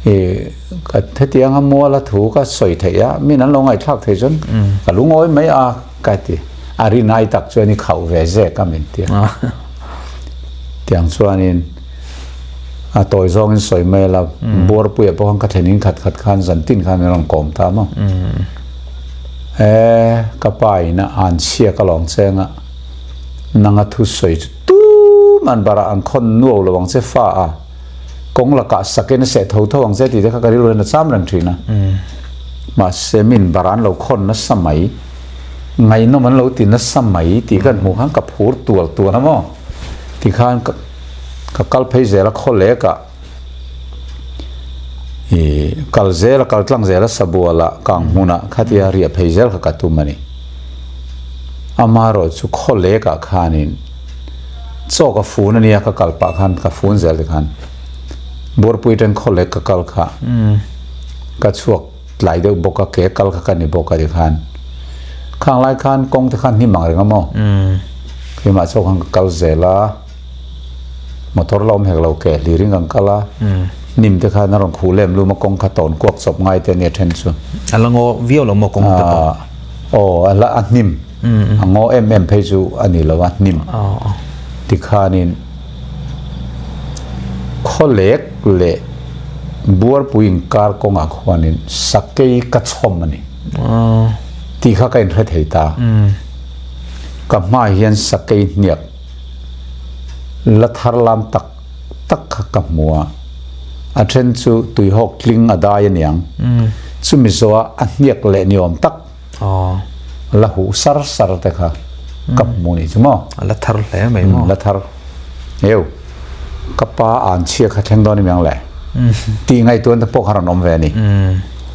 [SPEAKER 2] I ka hetianga muala thu ka sawi theih a, min an lo ngaihthlak thei chuan ka lungawi mai a ka ti. A rinai tak chuan i khauh ve zek a min tia. Tiang chuanin a tawi zawngin sawi mai la, buarpuiah pawh khan ka thlen in khat khat khan zan tin khan min rawn kawm ta maw. E ka pa in a an chhia ka lawng cheng a, nanga thu sawi chu Tum an barah an khawn nuau lo ang che fa a, kawng lakah sakin a seh tho tho ang che tih te kha ka rilru hian a cham reng thin a. Mahse min barah an lo khawn nasa mai, ngaihnawm an lo ti nasa mai tih kan hmuh khan ka phur tual tual a maw? Tikhan ka kal phei zel a khawlekah i kal zel a kal tlang zel a sabualah kang hmunah khatia riah phei zel kha ka tum a ni. Amaherawh chu khawlekah khanin chaw ka fun a nia ka kal pah khan ka fun zel te khan Buarpui atang khawlek ka kal kha ka chhuak tlai deuh bawk a ke kal kha ka ni bawk a ti khan khang lai khan kawng te khan hnim ang reng a maw keimah chaw khan ka kal zel a motor la awm hek lo ke hlirin kan kal a hnim te khan a rawn khuh lem lum a kawng kha tawn kuak chawp ngai te a nia then chu
[SPEAKER 1] a la ngaw viau lo maw kawng te pawh
[SPEAKER 2] Aw a la a hnim a ngaw em em phei chu a ni lo a hnim tikhanin khawlek leh buarpui inkar kawngah khuanin sakei ka chhawm a ni tih kha ka inhre thei ta ka hmaah hian sakei hniak la thar lam tak tak kha ka hmu a, a then chu tuihawk tling a dai aniang, chumi zawha a hniak leh ni awm tak la huh sar sar te kha ka hmu nih chu maw.
[SPEAKER 1] A la thar hle mai maw.
[SPEAKER 2] La thar. Eu, ka pa an chhia kha thleng dawn aniang le tih ngaihtuahna te pawh kha rawn awm ve a ni.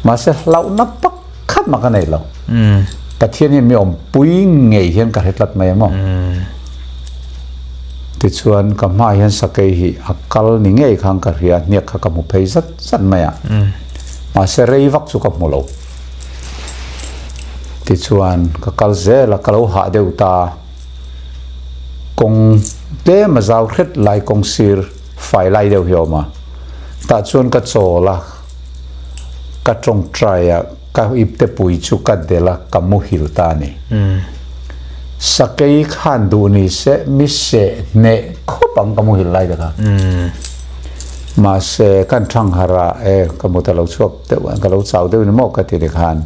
[SPEAKER 2] Mahse hlauhna pakhat mah ka nei lo. Pathian hian mi awmpui ngei hian ka hre tlat mai a maw. Tichuan ka hmaah hian sakei hi a kal ni ngei khan ka hria, hniak kha ka hmu phei zat zat mai a. Mahse rei vak chu ka hmu lo. Tichuan ka kal zel a, ka lo hah deuh ta. Kawng tlem a zau hret lai kawng sir fai lai deuh hi a awm a, tah chuan ka chawl a, ka tawngtai a, ka ipte pui chu ka delh a, ka muhil ta a ni. Sakei khan duh ni se mi seh hneh khawp ang ka muhil lai te kha. Mahse kan thang harh a, e ka mut a lo chhuak deuh ka lo chau deuh ni maw ka ti ti khan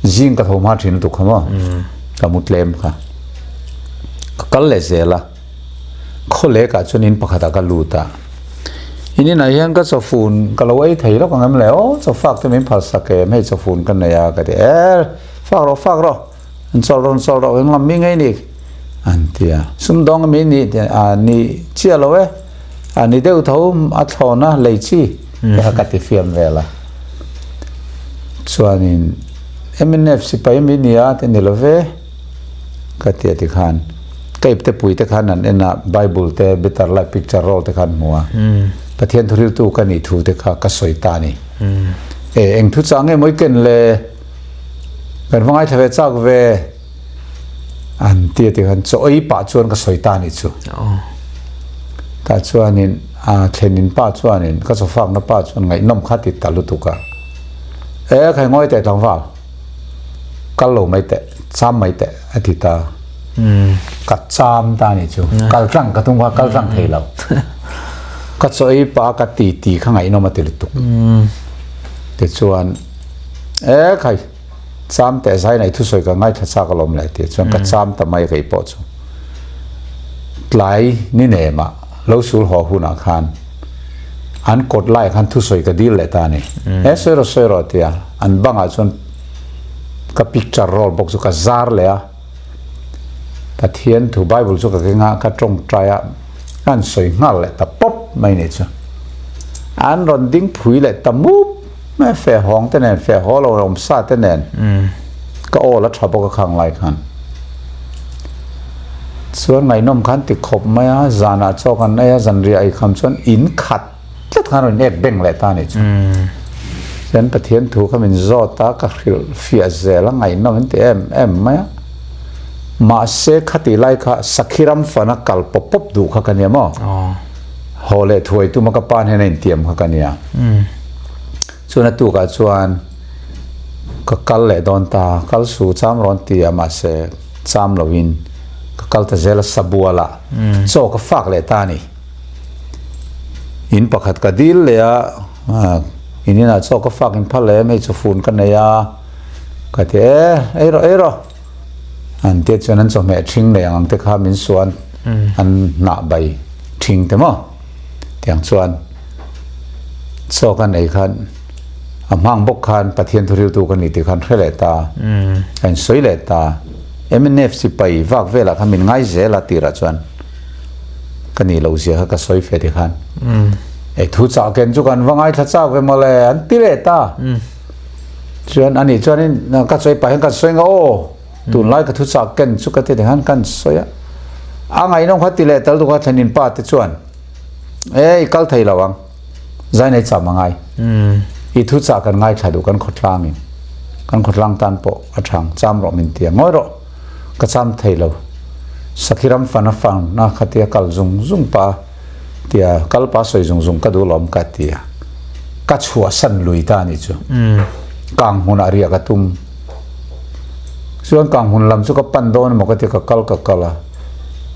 [SPEAKER 2] zing ka tho hma thin lutuk kha maw ka mu tlem kha. Ka kal leh zel a, khawlek ah chuan in pakhat ah ka lut a, in inah hian ka chawfun ka lo ei thei lawk ang em le aw chawfak te min phal sak em hei chawfun ka nei a ka ti e fak rawh fak rawh an chawl rawh an chawl rawh eng lam mi ngei ni an ti a sumdawng ami ni a ni chiah lo e a ni deuh tho a thlawn a lei chi te kha ka ti fiam vel a chuanin mnf sipai ami ni a ti ni lo ve. Ka ti a ti khan ka ipte pui te khan an en a Bible te Better Life Picture Roll te khan hmu a Pathian thuriltu ka nih thu te kha ka sawi ta a ni. E eng thu chang nge mawi ken le kan va ngaithla ve chak ve an ti a ti khan chaw ei pah chuan ka sawi ta a nih chu. Tah chuanin a thlenin pa chuanin ka chawfakna pa chuan ngaihnawm kha ti ta lutuk a e khai ngawi teh tlangval. Kal lo mai teh, cham mai teh a ti ta. Ka cham ta ni chu. Kal tlang ka tum kha kal tlang thei lo. Ka chaw ei pa ka ti ti kha ngaihnawm a ti lutuk. Tichuan e khai cham teh zai nei thusawi ka ngaithla chak alawm le ti chuan ka cham ta mai kei pawh chu. Tlai ni nemah lo sul haw hunah khan an kawt laiah khan thusawi ka dil leh ta a ni. He sawi rawh sawi rawh tia an bangah chuan ka picture roll bawk chu ka zar leh a, Pathian thu Bible chu ka keng a, ka tawngtai a, ka han sawi nghal leh ta pawp mai ni chu. An rawn ding phui leh ta mup mai a, feh hawng te nen, feh haw lo awm sa te nen ka awl a tha bawk a khang lai khan. Chuan ngaihnawm khan ti khawp mai a, zanah chaw kan ei a, zanriah ei kham chuan in khat tlat khan rawn ek beng leh ta a nih chu. Chuan Pathian thu kha min zawt a, ka hrilh fiah zel a, ngaihnawm in ti em em mai a. Mahse khati lai kha Sakhi ram fana kal pawp pawp duh kha ka nia maw? Haw leh thuai tuma ka pa hnena intiam kha ka nia. Chuan a tukah chuan ka kal leh dawn ta, kal su cham rawn ti a mahse cham loin ka kal ta zel a sabualah chaw ka fak leh ta a ni. In pakhat ka dil leh a, in inah chaw ka fak in phal em hei chawfun ka nei a, ka ti e ei rawh ei rawh an tia chuan an chawhmeh ṭhing nei ang ang te kha min suan an hnah bai ṭhing te maw. Tiang chuan chaw kan ei khan a hmang bawk khan Pathian thuriltu ka ni tih khan hre leh ta, a insawi leh ta. Mnf sipai vak velah khan min ngai zel a tirah chuan ka nih loh zia kha ka sawi fe ti khan ei thu chah ken chu kan va ngaithla chak ve mawle an ti leh ta. Chuan ani chuanin ka sawi pah hian kan sawi nga aw tunlai ka thu chah ken chu ka ti ti khan kan sawi a. A ngaihnawm kha ti leh tal duh kha thlenin pa te chuan E, i kal thei lo ang. Zai nei cham a ngai. I thu chah kan ngaithla duh kan khawtlangin. Kan khawtlang tan pawh a thang. Cham rawh min ti a. Ngawi rawh. Ka cham thei lo. Sakhi ram fan a fan a khatia kal zung zung pa tia kal pa sawi zung zung ka duh lawm ka ti a. Ka chhuahsan lui ta a nih chu. Kang hmunah riah ka tum. Chuan kang hmun lam chu ka pan dawn emaw ka ti ka kal ka kal a.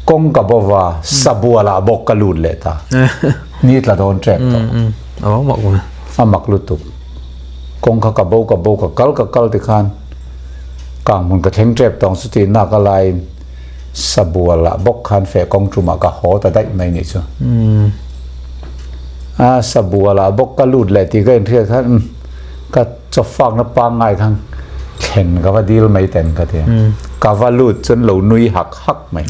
[SPEAKER 2] Kawng ka bo va, sabualah bawk ka lut leh ta. Ni tla dawn tep tawh. A mak lutuk. Kawng kha ka bo ka bo ka kal ka kal tikhan kang hmun ka thleng tep tawng chuti nak a laiin sabualah bawk khan feh kawng tumah ka haw ta daih mai nih chu. A sabualah bawk ka lut leh tih ka inhriat khan ka Chawfakna pangngai khan thlen ka va dil mai ten ka ti a. Ka va lut chuan lo nui hak hak mai.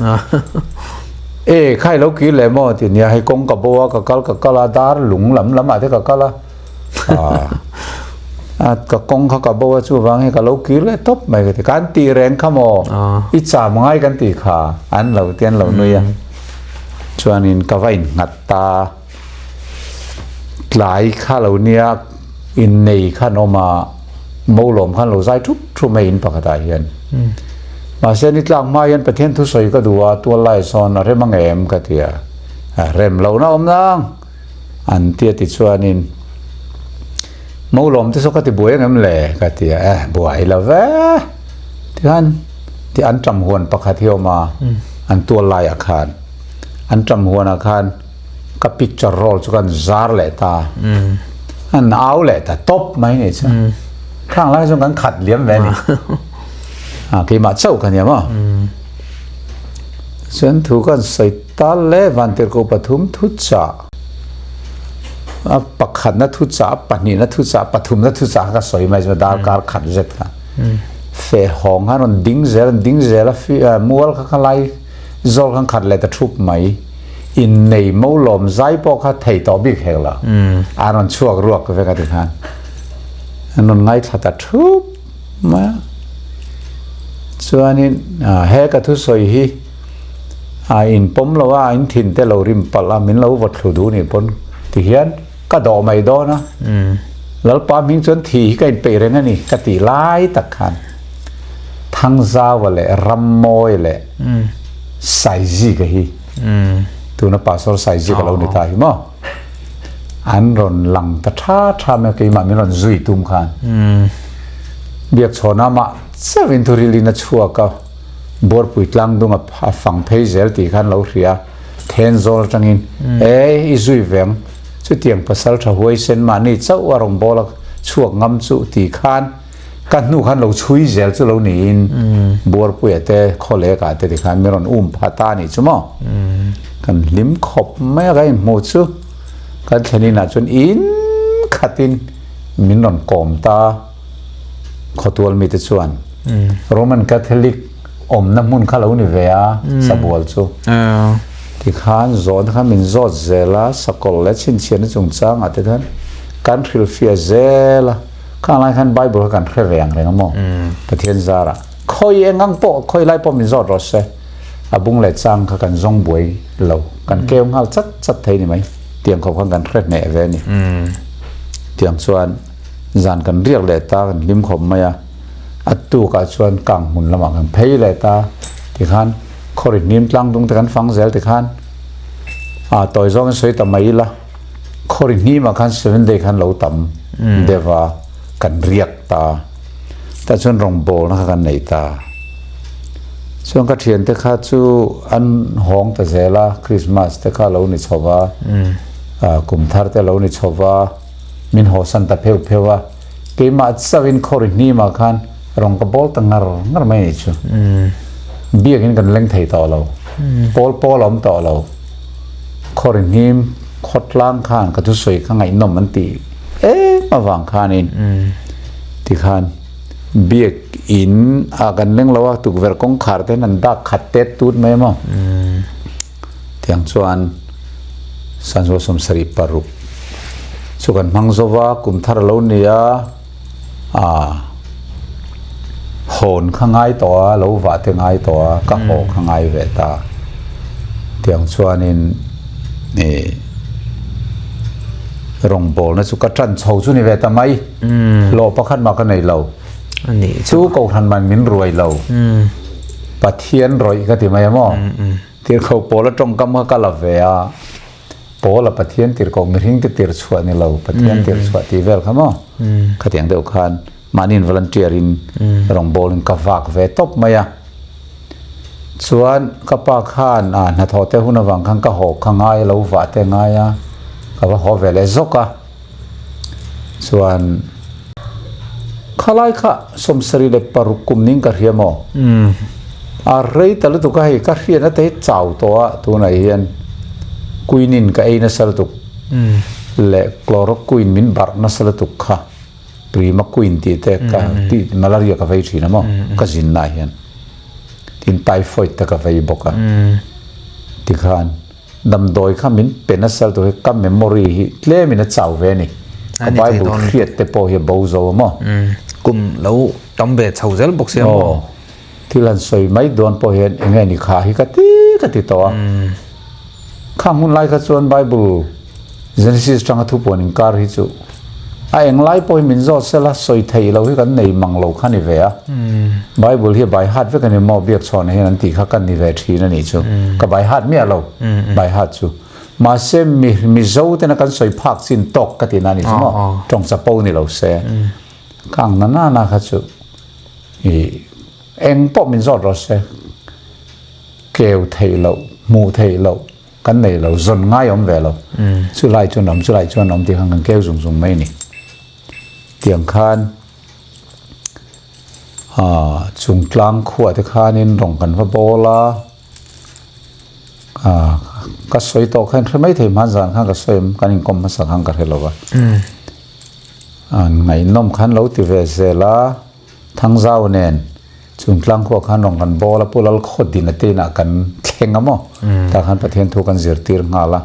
[SPEAKER 2] E khai lo kir leh maw ti nia hei kawng ka bo a ka kal ka kal a dar lung lam lam ah te ka kal a. A ka kawng kha ka bo a chuvang hi ka lo kir leh tawp mai ka ti. Kan ti reng kha maw i cham ngai kan ti kha an lo ti an lo nui a. Chuanin ka va innghat ta. Tlai kha lo nia innei khan awm a, Molawm khan lo zai thup thup mai in pakhatah hian. Mahse ni tlak hma hian Pathian thusawi ka duh a, tual lai sawn a rem ang em ka ti a, rem lohna awm nang an ti a tichuanin Mo lawm te saw ka ti buai ang em le ka ti a, eh buai lo ve tikhan ti an ṭam huan pakhat hi a awm a, an tual laiah khan an ṭam huanah khan ka picture roll chu kan zar leh ta an au leh ta tawp mai ni chu khang lai chuan kan khat liam ve ni a keimah chauh ka nia maw chuan thu kan sawi tal le vantirhkoh pathum thu chah a pakhatna thu chah pahnihna thu chah pathumna thu chah ka sawi mai chu darkar khat zet kha fe hawng khan rawn ding zel an ding zel a mual kha kha lai Zawl khan khat leh ta thup mai. Innei mo lawm zai pawh kha thei tawh bik hek lo. A rawn chhuak ruak vek a ti khan. An rawn ngaithla ta thup mai a. Chuanin he ka thusawi hi a inpawm lo a, a inthin te lo rim palh a, min lo vaw thlu duh nih pawn ti hian ka dawh mai dawn a. Lalpa hming chuan thi hi ka inpeih reng a ni ka tih lai tak khan Thangzaua leh Rammawi leh Saizika hi tuna Pastor Saizika lo ni ta hi maw an rawn lang ta tha tha mai a keimah min rawn zui tum khan Biakchhawna mah chauhin thurilin a chhuak a Buarpui tlangdung a fang phei zel tih khan lo hria Thenzawl atangin e i zui veng chutiang pasal tha huaisen mahni chauh a rawn bawl a chhuak ngam chu tih khan Ka hnu khan lo chhui zel chu lo niin Buarpuia te khawlek ah te tikhan min rawn um pha ta anih chu maw. Kan hlim khawp mai a, ka inhmuh chu kan thlen inah chuan in khatin min rawn kawm ta khawtual mite chuan Roman Catholic awmna hmun kha lo ni ve a sabual chu. Tikhan zawhna kha min zawt zel a, sakawlh leh chhinchhiahna chungchangah te khan kan hrilhfiah zel a. Khang lai khan Bible kha kan hre ve ang reng a maw? Pathian zarah khawi eng ang pawh khawi lai pawh min zawt rawh se a bung leh chang kha kan zawng buai lo kan keu nghal chat chat thei ni mai tiang khawp khan kan hre hneh ve a ni. Tiang chuan zan kan riak leh ta kan hlim khawp mai a a tukah chuan kang hmun lamah kan phei leh ta tikhan khawri hnim tlang dung te kan fang zel tikhan a tawi zawngin sawi ta mai ila. Khawri hnimah khan seven day khan lo tam deuh a, kan riak ta. Tah chuan rawngbawlna kha kan nei ta. Chuan ka thiante kha chu an hawng ta zel a, Christmas te kha lo ni chho va, kum thar te lo ni chho va, min hawsan ta pheuh pheuh a. Keimah chauhin khawri hnimah khan rawng ka bawl ta ngar ngar mai anih chu. Biakin kan leng thei tawh lo. Pawl pawl a awm tawh lo. Khawri hnim khawtlang khan ka thusawi kha ngaihnawm an tih em avang khanin tikhan biak in ah kan leng lo a, tukverh kawngkhar te hian an dak khat tet tut mai maw. Tiang chuan Sanzua 76 chu kan hmang zo va, kum thar a lo ni a, aa hawn kha ngai tawh a, lo vah te ngai tawh a, ka haw kha ngai ve ta. Tiang chuanin ih rawngbawlna chu ka ṭan chho chu ni ve ta mai, hlawh pakhat mah ka nei lo. Chu Kohhran man min ruai lo. Pathian rawih ka ti mai a maw? Tirhkoh Paula tawngkam kha ka la ve a, Paula Pathian tirhkoh mihring te tir chhuah ni lo, Pathian tir chhuah tih vel kha maw? Khatiang deuh khan mahniin volunteer in rawngbawlin ka vak ve tawp mai a. Chuan ka pa khan a hnathawh te hun avang khan ka haw kha ngai a, lo vah te ngai a, ka va haw ve leh zawk a. Chuan khalai kha 76 kum ning ka hria maw? A rei ta lutuk a hei ka hriatna te hi chau tawh a tunah hian quinine ka ei nasa lutuk leh chloroquine min barh nasa lutuk kha primaquine tih te ka tih malaria ka vei thin a maw ka zinna ah hian tin typhoid te ka vei bawk a tikhan Damdawi kha min pe nasa lutuk hi ka memory hi tlemin a chau ve a ni. Ka Bible hriat te pawh hi a bo zo a maw?
[SPEAKER 1] Kum lo tam ve chho zel bawk sia maw?
[SPEAKER 2] Aw, thil han sawi mai dawn pawh hian eng nge ni kha hi ka ti ka ti tawh a. Khang hun lai kha chuan Bible Genesis tanga thupuan inkar hi chu. A englai pawh hi min zawt sela sawi theih loh hi kan nei mang lo kha ni ve a. Bible hi by heart vek a ni maw Biakchhawnah hian an tih kha ka ni ve thin a nih chu. Ka by heart miah lo by heart chu. Mahse mi Mizo tena kan sawi phak chin tawk ka tihna a nih chu maw. Tawng chapo ni lo se. Ka ang na nana kha chu i eng pawh min zawt rawh se keu theih loh hmuh theih loh Kan nei lo, zawn ngai awm ve lo. Chu lai chuan awm, chu lai chuan awm tih khan kan keu zung zung mai a ni. Tiang khan ah chung tlang khuah te khanin rawng kan va bawl a, ah ka sawi tawh khan hre mai thei hman zan khan ka sawi awm, kan inkawm hmasa khan ka hre lo va. An ngaihnawm khan lo ti ve zel a. Thangzau nen Chungtlang khua khan rawn kan bawl a, Pu Lalkhawdin a te inah kan thleng a maw? Tah khan Pathian thu kan zirtir nghal a,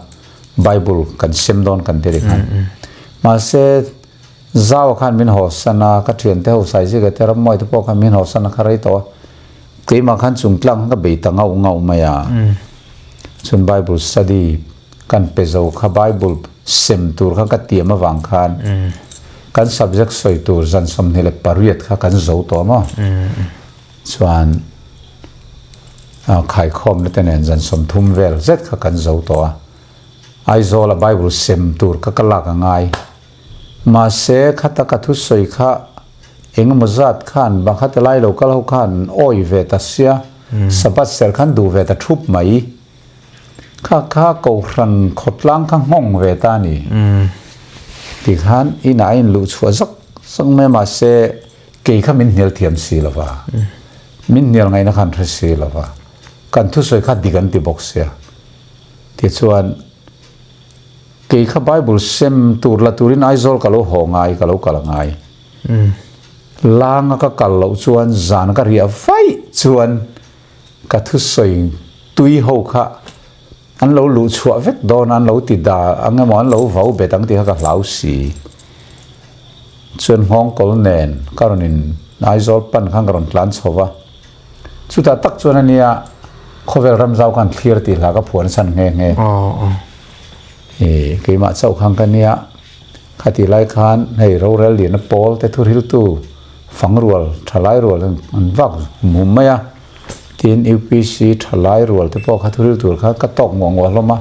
[SPEAKER 2] Bible kan sem dawn kan ti ri khan. Mahse, Zau khan min hawsan a, ka thiante ho Saizika te Rammuai te pawh khan min hawsan a kha rei tawh a, keimah khan Chungtlang khan ka bei ta ngauh ngauh mai a. Chun Bible study kan pe zo kha Bible sem tur kha ka tiam avang khan kan subject sawi tur zan 28 kha kan zo tawh maw? Chuan khaikhawmna te nen zan 30 vel zet kha kan zo tawh a. Aizawla Bible sem tur kha ka lak a ngai. Mahse khata ka thusawi kha engemaw zat khan bangkhat lai lo kal ho khan awi ve ta sia, Sabbath ser khan duh ve ta thup mai. Kha kha Kohhran khawtlang kha nghawng ve ta a ni. Ti khan inah a inluh chhuah zak zak mai a, mahse kei kha min hnial thiam si lo va, min hnial ngaihna khan hre si lo va, kan thusawi kha dik an ti bawk sia. Tichuan kei kha Bible sem tur la turin Aizawl ka lo haw ngai, ka lo kal ngai. Langa ka kal loh chuan zan ka riah vaih chuan Ka thusawi tui ho kha an lo luh chhuah vek dawn a, an lo ti da ang emaw an lo vau bet ang tih kha ka hlau si. Chuan nghawngkawl nen ka rawn in Aizawl pan khan ka rawn tlan chho va. Chutah tak chuan ania khawvel ramzau khan thlir tih hla ka phuan chhan nghe nghe. I keimah chauh khan ka nia. Khatih lai khan hei rorel lian a pawl te thuhriltu fangrual thalai rual an vak hum hum mai a, tin UPC thalai rual te pawh kha thuhril tur kha ka tawk nguah nguah hlawm a.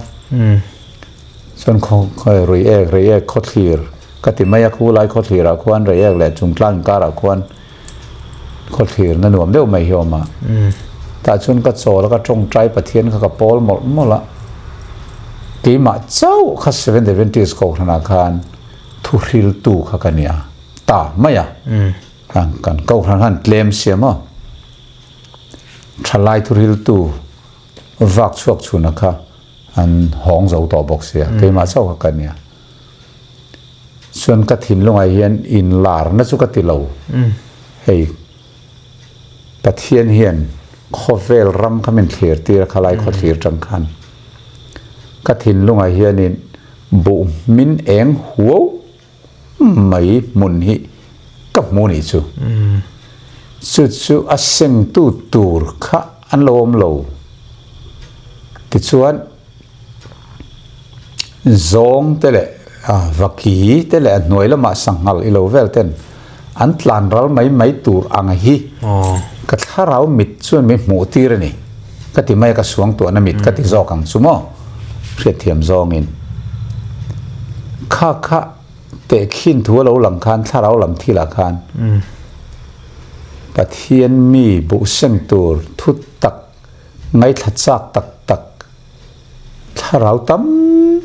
[SPEAKER 2] Chuan khaw rui ek rei ek khawthlir ka ti mai a, khu lai khawthlir ah khuan rei ek leh chungtlang inkar ah khuan khawthlir na nuam deuh mai hi a awm a. Tah chuan ka chawl a, ka tawngtai Pathian kha ka pawl mawlh mawlh a. Keimah chauh kha Seventh Adventist Kohhranah khan thuhriltu kha ka ni a, ta mai a. Kan kan Kohhran khan tlem sia maw? Thalai thuhriltu vak chhuak chhuna kha an hawng zo tawh bawk sia, keimah chauh kha ka ni a. Chuan ka thinlungah hian inlarna chu ka ti lo. Hei Pathian hian khawvel ram kha min thlir tir a, khalai khaw thlir tang khan ka thinlungah hianin buh hmin eng huau mai hmun hi ka hmu nih chu. Chu chu a sengtu tur kha an lo awm lo. Tichuan Zawng te leh vaki te leh a hnuai lamah sanghal i lo vel ten an tlan ral mai mai tur ang hi ka thlarau mit chuan min hmuh tir a ni. Ka ti mai a, ka suangtuahna mit ka ti zawk ang chu maw? Hriatthiam zawngin kha kha tehkhin thu a lo lang khan thlarau lam thilah khan Pathian mi buhseng tur thu tak ngaithla chak tak tak Thlarau tam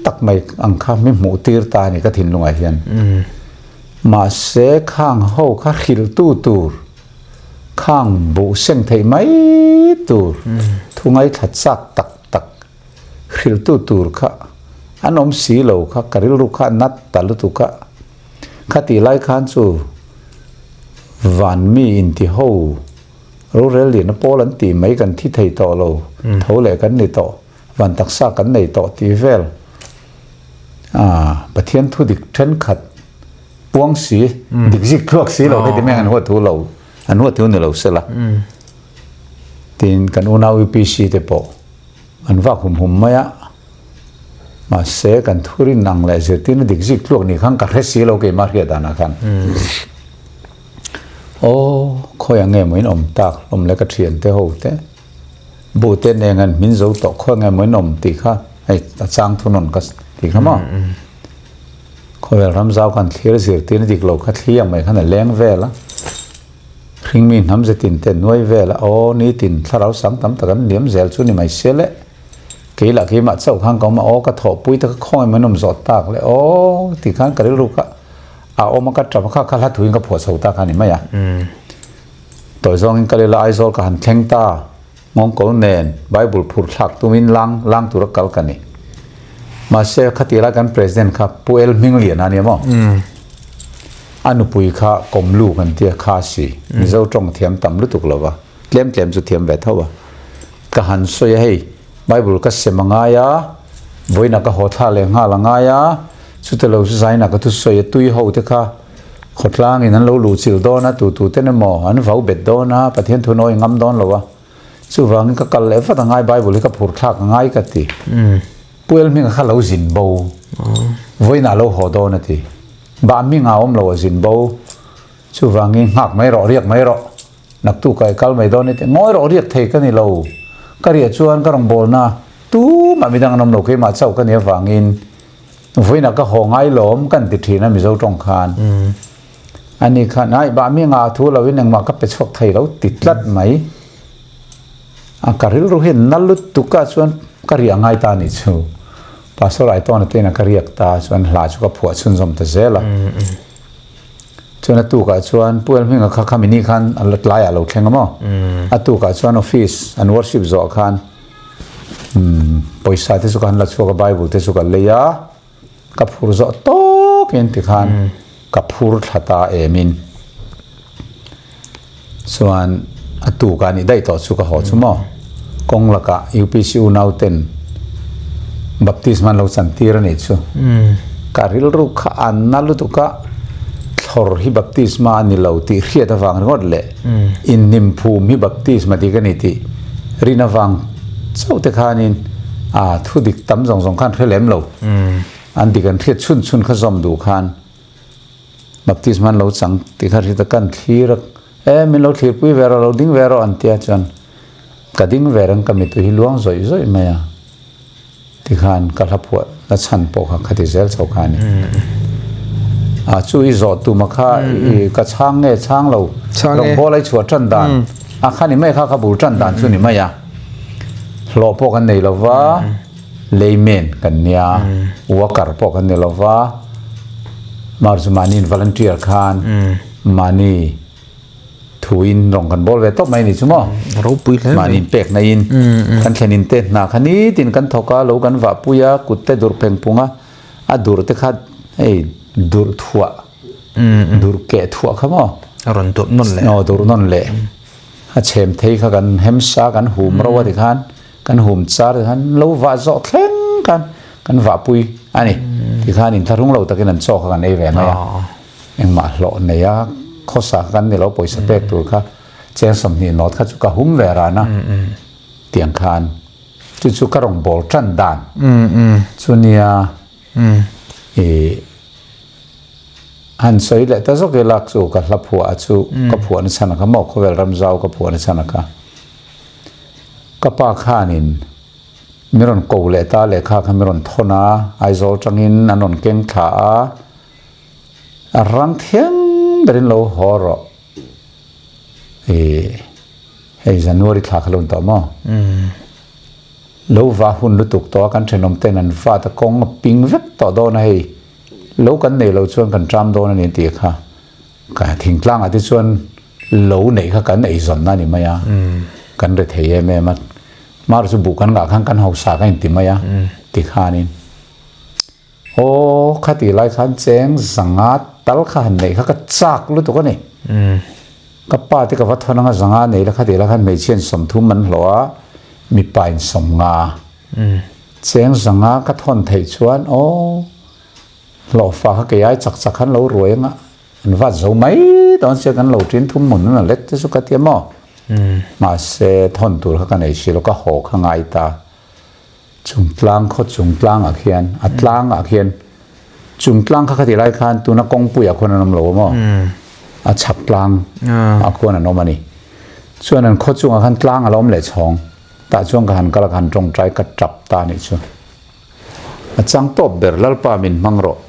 [SPEAKER 2] tak mai ang kha mi hmuh tir ta a ni ka thinlungah hian. Mahse khang ho kha hrilhtu tur, khang buh seng theih mai tur, thu ngaithla chak tak tak hrilhtu tur kha an awm si lo kha ka rilru kha a nat ta lutuk a. Khatih lai khan chu van mi inti ho Rorel lian a pawl an tih mai kan thi thei tawh lo, tho leh kan ni tawh, van taksa kan nei tawh tih vel a Pathian thu dik thenkhat puang si, dik zik thluak si lo heti mai an huat thu lo, an huat thu ni lo sela. Tin kan unau UPC te pawh an vak hum hum mai a. Mahse, kan thurin ang leh zirtirna dik zik tluak ni khan ka hre si lo keimah hriat danah khan. Aw, khawi ang nge maw in awm tak hlawm le ka thiante ho te, bu te nen an hmin zo tawh khawi ang nge maw in awm tih kha hei a chang thunawn ka tih kha maw. Khawvel ram zau kan thlir zirtirna dik lo kha thli ang mai khan a leng vel a, hringmi hnam zetin te nuai vel a, aw nitin thlarau sang tam tak an liam zel chu ni mai sia le. Kei lah keimah chauh khan ka awm a, aw ka thawhpui te kha khawngaih mai nawm zawh tak le aw tih khan ka rilru kha a awm a, ka tap a, kha kha hla thuin ka phuah chho ta kha a ni mai a. Tawi zawngin ka lila Aizawl ka han thleng ta, nghawngkawl nen Bible phur thlak tumin lang lang tura kal ka ni. Mahse khatih lai kan President kha Pu El Hmingliana a ni maw? A nupui kha Kawmlu kan tia kha si, Mizo tawng thiam tam lutuk lo va, tlem tlem chu thiam ve tho a. Ka han sawi a, hei Bible ka sem a ngai a, vawiinah ka haw thla leh nghal a ngai a, chute lo chu zainah ka thusawi a, tui ho te kha khawtlangin an lo luh chilh dawn a, tu tu ten emaw an vau bet dawn a, Pathian thu nawi ngam dawn lo a, chuvangin ka kal leh vat a ngai, Bible hi ka phur thlak a ngai ka ti. Pu Elhminga kha lo zin bo, vawiinah lo haw dawn a ti. Bah hminga awm lo a zin bo, chuvangin nghak mai rawh, riak mai rawh. Naktu ka i kal mai dawn i ti. Ngawi rawh riak thei ka ni lo. Ka riah chuan ka rawngbawlna tumah midang an awm lo keimah chauh ka nih avangin vawiinah ka haw ngai lawm kan ti thin a Mizo tawng khan. Ani khan ai bah mi nga thu loin engmah ka pe chhuak thei lo ti tlat mai. A ka rilru hian na lutuk ah chuan ka riah ngai ta nih chu. Pastor Aitawna te inah ka riak ta chuan hla chu ka phuah chhunzawm ta zel a. Chuan a tukah chuan Pu Elhminga kha khami ni khan a tlaiah a lo thleng a maw? A tukah chuan office an worship zawh khan pawisa te chu ka han la chhuak a, Bible te chu ka lei a, ka phur zawh tawkin tikhan ka phur thla ta emin. Chuan a tukah nih daih tawh chu ka haw chu maw? Kawng lakah UPC unau ten baptisma an lo chantir a nih chu. Ka rilru kha a na lutuk a, thlawr hi baptisma a ni lo tih hriat avang ringawt leh inhnim phum hi baptisma dik a ni tih rin avang chauh te khanin a thu dik tam zawng zawng khan hre lem lo. An dik an hriat chhun chhun kha zawm duh khan Baptisma an lo chang tih kha hriat a kan thlir a, e min lo thlirpui ve rawh, lo ding ve rawh an tia chuan ka ding ve reng ka mitu hi luang zawih zawih mai a tikhan ka hla phuah na chhan pawh kha khati zel chho kha a ni. A chu i zawh tuma kha i ka chhang nge chhang lo rawngbawl a i chhuah tan dan a kha ni mai kha ka bul tan dan chu ni mai a, hlawh pawh kan nei lova. Layman kan nia, worker pawh kan ni lova, mar chu mahni in volunteer khan mahni thuin rawng kan bawl ve tawp mai ni chu maw?
[SPEAKER 1] Ropui hle mai.
[SPEAKER 2] Mahni in pek na in kan thlen in te hna kha nitin kan thawk a, lo kan vah pui a, kut te dur pheng phung a, a dur te kha hei dur thuah, dur keh thuah kha maw?
[SPEAKER 1] A rawn dur nawn leh.
[SPEAKER 2] Aw dur nawn leh. A chhem thei kha kan hemsa kan hum ro a ti khan. Kan hum char te khan lo vah zawh thleng khan kan vahpui a ni. Tikhan inthlahrung lo takin an chaw kha kan ei ve mai a. Engmah hlawh nei a, khawsa kha kan ni lo, pawisa pek tur kha cheng 20 nawt kha chu ka hum ve ran a. Tiang khan chu chu ka rawn bawl tan dan chu nia i han sawi leh ta zawk ila chu ka hla phuah chu ka phuah na chhan a kha maw khawvel ram zau ka phuah na chhan a kha. Ka pa khanin min rawn ko leh ta lehkha kha min rawn thawn a, Aizawl tangin an rawn keng thla a, a rang thiang berin lo haw rawh. Ih, hei January thla kha lo ni tawh maw? Lo va hun lutuk tawh a, kan thenawm ten an vat a, kawng a ping vek tawh dawn a hei, lo kan nei lo chuan kan ṭam dawn a ni tih kha. Ka thingtlangah te chuan lo neih kha kan eizawnna a ni mai a, kan re thei em em a, mar chu buh kan ngah khan kan hausa kha inti mai a tikhanin aw khati lai khan cheng zanga tal kha han neih kha ka chak lutuk a ni. Ka pa te ka va thawn anga zanga nei la khati lai khan hmeichhia in 30 an hlawh a, mipa in 50. Cheng zanga ka thawn theih chuan aw Hlawhfa kha kei ai chak chak khan lo ruai anga an vat zo mai dawn sia kan lo tin thum hmun an let te chu ka tia maw. Mahse thawn tur kha ka nei si lo ka haw kha ngai ta. Chung tlang khaw chung tlangah khian a tlangah khian chung tlang kha khati lai khan tuna kawngpuiah khuan an awm lo a maw? A chhak tlang ah khuan an awm a ni. Chuan an khaw chungah khan tlang a lo awm leh chhawng. Tah chuan ka han kal a ka han tawngtai ka tap ta a nih chu. A chang tawp ber Lalpa min hmang rawh.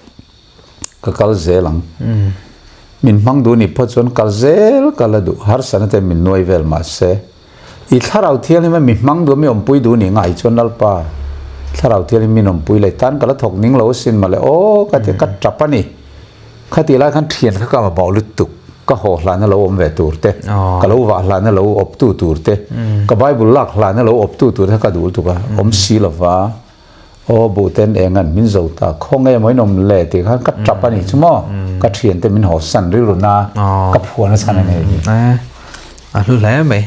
[SPEAKER 2] Ka kal zel ang. Min hmang duh ni phawt chuan kal zel ka la duh. Harsatna te min nuai vel mahse i thlarau thianghlim a mi hmang duh a mi awmpui duh ni ngai chuan Lalpa thlarau thianghlim min awmpui leh tan ka la thawk ning lo asin mawle aw ka ti a ka tap a ni. Khati lai khan thian kha ka mamawh lutuk ka haw hlana lo awm ve tur te ka lo vah hlana lo awp tu tur te ka bible lak hlana lo awp tu tur te kha ka duh lutuk a awm si lova Aw buhten eng an min zo ta khaw nge maw in awm le tih khan ka tap a nih chu maw ka thiante min haw san rilru na ka phuan a chhan a nei hi.
[SPEAKER 1] A hlu hle mai.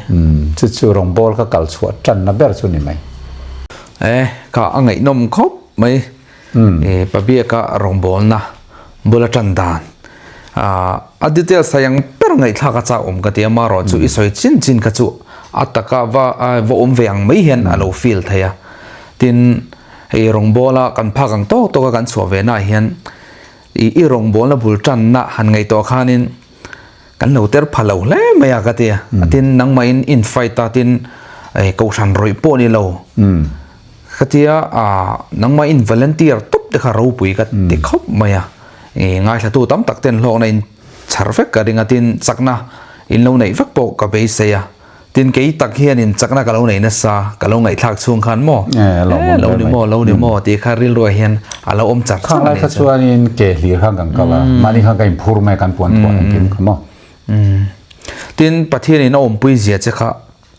[SPEAKER 2] Chu chu rawngbâwl ka kal chhuah tanna ber chu ni mai.
[SPEAKER 1] E ka a ngaihnawm khawp mai. E Pabiaka rawngbâwlna bula tan dan a details thei ang ber ngaihthlak a chak awm ka ti a marawh chu i sawi chin chin kha chu a taka va va awm ve ang mai hian a lo feel thei a. Tin, hei rawngbawla kan phak ang tawk tawka kan chhuah ve naah hian i i rawngbawlna bul tanna han ngaihtuah khanin kan lo ter pha lo hle mai a ka ti a. Tin, nangmahin in fight a, tin kohhran rawih pawh ni lo ka ti a, nangmah in volunteer tawp te kha ropui ka ti khawp mai a. Ngaithlatu tam tak ten hlawkna in chhar vek ka ring a, tin chakna in lo neih vek pawh ka beisei a. Tin kei tak hianin chakna ka lo nei nasa, ka lo ngaihthlak chhung khan maw? Eh, lo ni maw, lo ni maw tih kha rilruah hian a lo awm char char
[SPEAKER 2] a ni. Khang lai kha chuanin ke hlir khan kan kal a, mahni khan ka inphur mai kan puan thuah engkim kha maw?
[SPEAKER 1] Tin Pathianin a awmpui zia che kha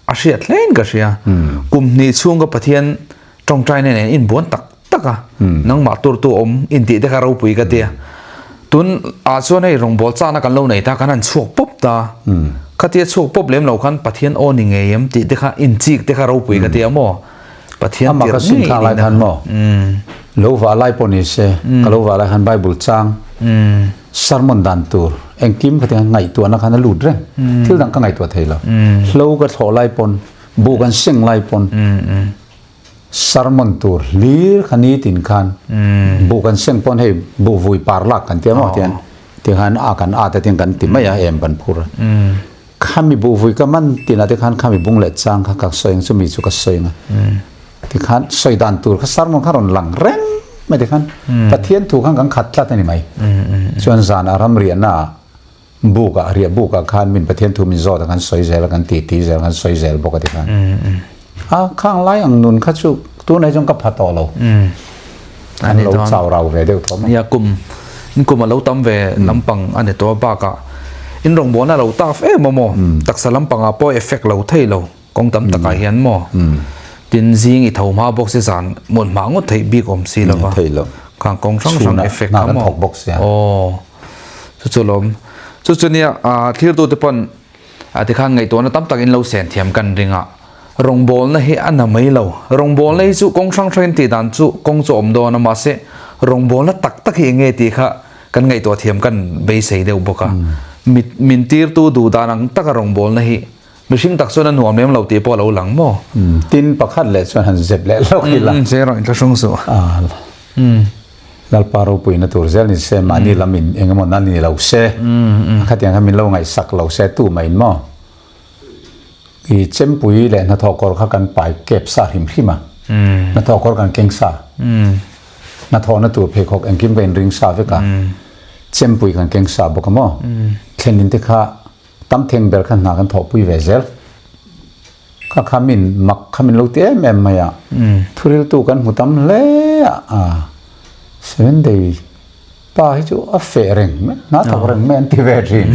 [SPEAKER 1] a hriat hlein ka hria. Kum hnih chhung ka Pathian tawngtaina nen inbuan tak tak a, nangmah turtu awm intih te kha ropui ka tia. Tun ah chuan hei rawngbâwl châna kan lo nei ta, kan han chhuak pawp ta. Khatia chhuak pawp lem lo khan Pathian aw ni ngei em tih te kha inchîk te kha ropui ka tia maw? Pathian
[SPEAKER 2] tirh ngei ni na kha. Lo vah lai pawh ni se, ka lo vah lai khan Bible chang, sermon dan tur, engkim kha tiang ngaihtuahna khan a lut reng. Thil dang ka ngaihtuah thei lo. Hlo ka thlawh lai pawn, buh kan seng lai pawn, Sermon tur hlir kha nitin khan buh kan seng pawn hei buh vui par lak kan tia maw tian tikhan a kan at a tiang kan ti mai a em kan phur a khami buh vui ka man tinah te khan khami bung leh chang kha ka sawi ang chumi chu ka sawi ang a tikhan sawi dan tur kha sermon kha rawn lang reng mai tikhan Pathian thu khan kan khat tlat a ni mai chuan zan a ramriahna ah Buk ah riah buk ah khan min Pathian thu min zawt a kan sawi zel a kan ti ti zel kan sawi zel bawk a ti khan. A khang lai ang nun kha chu tunah chuan ka pha tawh lo. An lo chau rau ve deuh tawh mai.
[SPEAKER 1] Nia kum in kum a lo tam ve lampang a ni tawh a bakah in rawngbawlna a lo taf em a maw taksa lampangah pawh effect lo thei lo kawng tam takah hian maw tin zing i tho hma bawk si zan mut hma ngawt theih bik awm si lo va khang kawng hrang hrang effect kha maw aw. Chu chu lawm. Chu chu nia thirtute pawn tikhan ngaihtuahna tam tak in lo sen thiam kan ring a. Rawngbawlna hi a na mai lo. Rawngbawlna hi chu kawng hrang hrangin tih dan chu kawng chu a awm dawn a mahse rawngbawlna tak tak hi eng nge tih kha kan ngaihtuah thiam kan beisei deuh bawk a. Min tirtu duh dan ang taka rawngbawlna hi mihring tak chuan a nuam lem lo tih pawh a lo lang maw?
[SPEAKER 2] Tin pakhat leh chuan han zep leh hlawk ila.
[SPEAKER 1] Zero inthlahrung suh.
[SPEAKER 2] Lalpa ropuina tur zel ni se, mahni lam in eng emaw nan ni lo se, khatiang khan min lo ngaihsak lo se tu mah in maw? I chempui leh hnathawh kawr kha kan pai kep sa hrim hrim a, hnathawh kawr kan keng sa, hnathawhna tur pheikhawk engkim ka inring sa vek a, chempui kan keng sa bawk a maw? Thlenin te kha tam theng ber kha hna kan thawhpui ve zel. Kha kha min mak kha min lo ti em em mai a, thuriltu kan hmu tam hle a, Seven Day pa hi chu a feh reng mai, hna thawk reng mai an ti ve thin.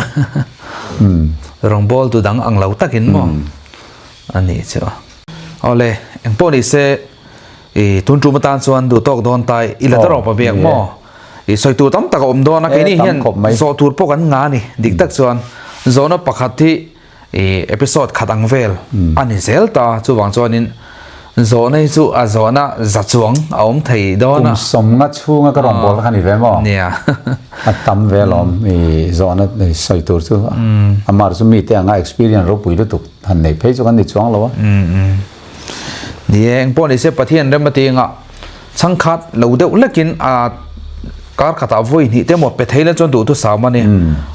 [SPEAKER 1] Rawngbâwl tu dang ang lo takin maw a nih chu. Awle, engpawh ni se i tun tum atan chuan duh tawk dawn ta i la ta rawh pa biak maw? I sawi tur tam tak a awm dawn a, keini hian zawh tur pawh kan ngah a ni, dik tak chuan zawhna pakhat hi I episode khat ang vel a ni zel ta, chuvang chuanin zawhna hi chu a zawhna za chuang a awm thei dawn a.
[SPEAKER 2] Kum sawmnga chhunga ka rawngbâwl kha ni ve maw?
[SPEAKER 1] Nia.
[SPEAKER 2] A tam ve alawm i zawhna sawi tur chu. Amah chu mite anga experience ropui lutuk han neih phei chu kan ni chuang lo a.
[SPEAKER 1] Ni e, engpawh ni se Pathian rem a ti anga chhangkhat lo deuh lekin a kar khatah vawi hnih te emaw pe thei la chuan duhthusam a ni.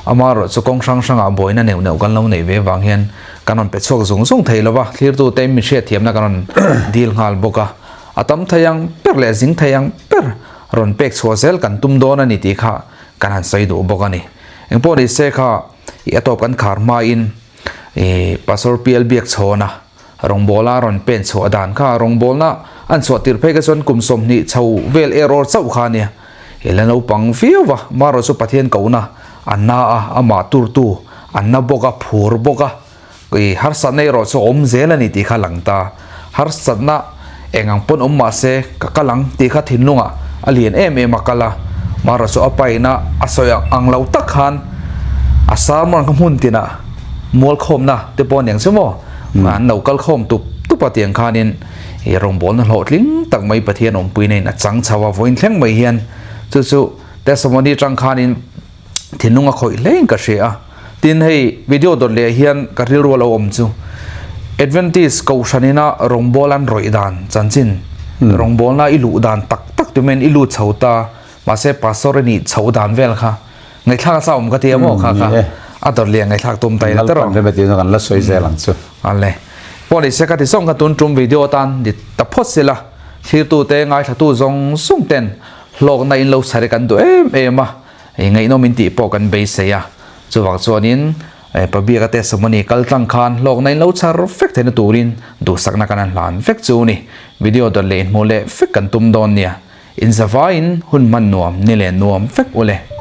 [SPEAKER 1] Amaherawh chu kawng hrang hrangah buaina neuh neuh kan lo neih ve vang hian kan rawn pe chhuak zung zung thei lo va, thlirtute in mihriatthiamna kan rawn dil nghal bawk a. A tam thei ang ber leh zing thei ang ber rawn pek chhuah zel kan tum dawn a ni tih kha kan han sawi duh bawk a ni. Engpawh ni se kha i a tawp kan khar hmain i Pastor PL Biakchhawna rawngbawla rawn pen chhuah dan kha rawngbawlna an chhuah tir phei kha chuan kum 20 chho vel error chauh kha a nia. I la naupang viau va, marawh chu Pathian kohna an na a, amah turtu an na bawk a, phur bawk a. I harsatna erawh chu a awm zel a ni tih kha a lang ta. Harsatna eng ang pawn awm mah se ka kal ang tih kha thinlungah a lian em em a kal a. Marawh chu a paina a sawi ang lo tak khan a sermon kha hmun tinah mualkhawmna te pawh a ni ang che maw? An lo kal khawm tup tup a tiang khanin i rawngbawlna hlawhtling tak mai Pathian awmpuina in a chang chho a vawiin thleng mai hian chu chu testimony atang khanin thinlung a khawih hle in ka hria a. Tin hei video dawt leh ah hian ka rilru a lo awm chu Adventist kohhran ina rawngbâwl an rawih dan chanchin rawngbâwlna i luh dan tak tak ti maiin i lut chho ta mahse pastor i nih chhoh dan vel kha ngaihthlak a chauhawm ka ti a maw kha kha a dawt leh ngaihthlak tum ta ila tawrh
[SPEAKER 2] ang. Kan la sawi zel ang chu.
[SPEAKER 1] Ale pawh ni se ka ti zawng kha tun tum video atan ni ta phawt sela thlirtute ngaithlatu zawng zawng ten hlawkna in lo chhar i kan duh em em a. Hei ngaihnawm in tih pawh kan beisei a, chuvang chuanin Pabiaka testimony kal tlang khan hlawkna in lo chhar vek theihna turin duhsakna kan han hlan vek chu ni. Video dawt leh inhmuh leh vek kan tum dawn nia. Inzavaiin hun hman nuam ni leh nuam vek u le.